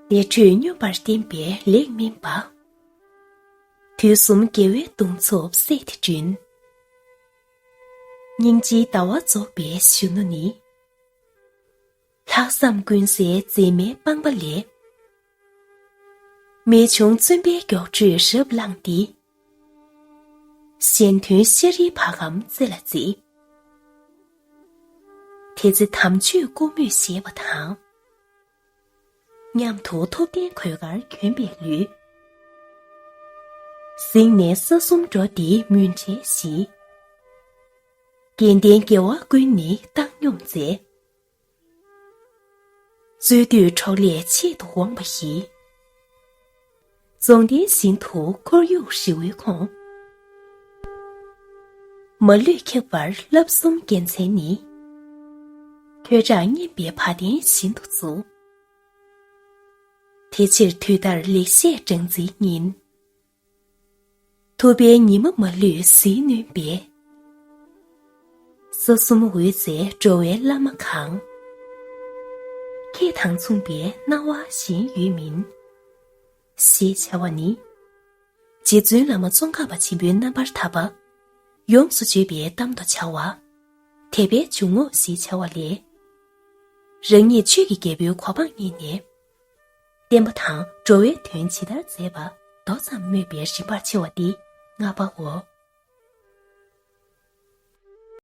བདེ་དྲོད་སྙོམས་པར་བསྟན་པའི་ལེགས་སྨིན་པ། དུས་གསུམ་རྒྱལ་བའི་གདུང་འཚོབ་སད་དེ་བསྐྲུན། སྙིང་རྗེའི་ཟླ་བ་རྫོགས་པའི་གཞོན་ནུ་ནི། ལྷག་བསམ་ཀུན་གསལ་མཛེས་མའི་པང་པ་ལས། རྨད་བྱུང་བཙུན་པའི་མགྱོགས་བྲོས་རབ་བླངས་ཏེ། གཞན་དོན་ཤ་རིའི་བ་གམ་རྩེ་ལ་བརྩིས། དེ་ཚེ་དམ་ཆོས་སྒོ་མོས་བཞེས་པ་དང་། མཉམ་དུ་ཐུབ་བསྟན་གོས་དཀར་གྱོན་པའི་ལུས། གཟིགས་ནས་ས་གསུམ་འགྲོ་འདིའི་མུན་བྲལ་ཞིང་། དགེ་ལྡན་དགེ་བ་ཀུན་ནི་བཏང་སྙོམས་མཛད། རྩོད་དུས་འཕྲོག་ལས་ཆེད་དུ་འོངས་པ་ཡི། རྫོགས་ལྡན་ཞིང་དུ་ཁོར་ཡུག་ཞི་བའི་ཁོངས། མ་ལུས་ཁྱབ་པར་བསླབ་གསུམ་རྒྱལ་མཚན་ནི། ཐོད་ཁྲག་སྙེམས་པའི་བ་དན་བཞིན་དུ་བཙུགས། དེ་ཕྱིར་དུས་ལྟར་ལེགས་བཤད་སྦྲང་རྩིའི་སྙིང་། ཐུབ་པའི་ཉི་མ་མ་ལུས་གཟིགས་ནུས་པའི། ས་གསུམ་འོད་ཟེར་འགྲོ་བའི་བླ་མ་གང་། ཁྱེད་དང་མཚུངས་པའི་སྣང་བ་གཞན་ཡོད་མིན། ཞེས་བྱ་བ་ནི། རྗེ་བཙུན་བླ་མ་ཙོང་ཁ་པ་ཆེན་པོའི་རྣམ་པར་ཐར་པ། ཡོངས་སུ་བརྗོད་པའི་གཏམ་དུ་བྱ་བ། དད་པའི་འཇུག་ངོགས་ཞེས་བྱ་བ་ལས། རང་ཉིད་ཆོས་ཀྱི་རྒྱལ་པོའི་གོ་འཕང་བརྙེས་ནས། བསྟན་པ་དང་འགྲོ་བའི་དོན་ཇི་ལྟར་མཛད་པ་མདོ་ཙམ་སྨོས་པའི་རིམ་པར་ཕྱེ་བ་འདི་ལྔ་པའོ།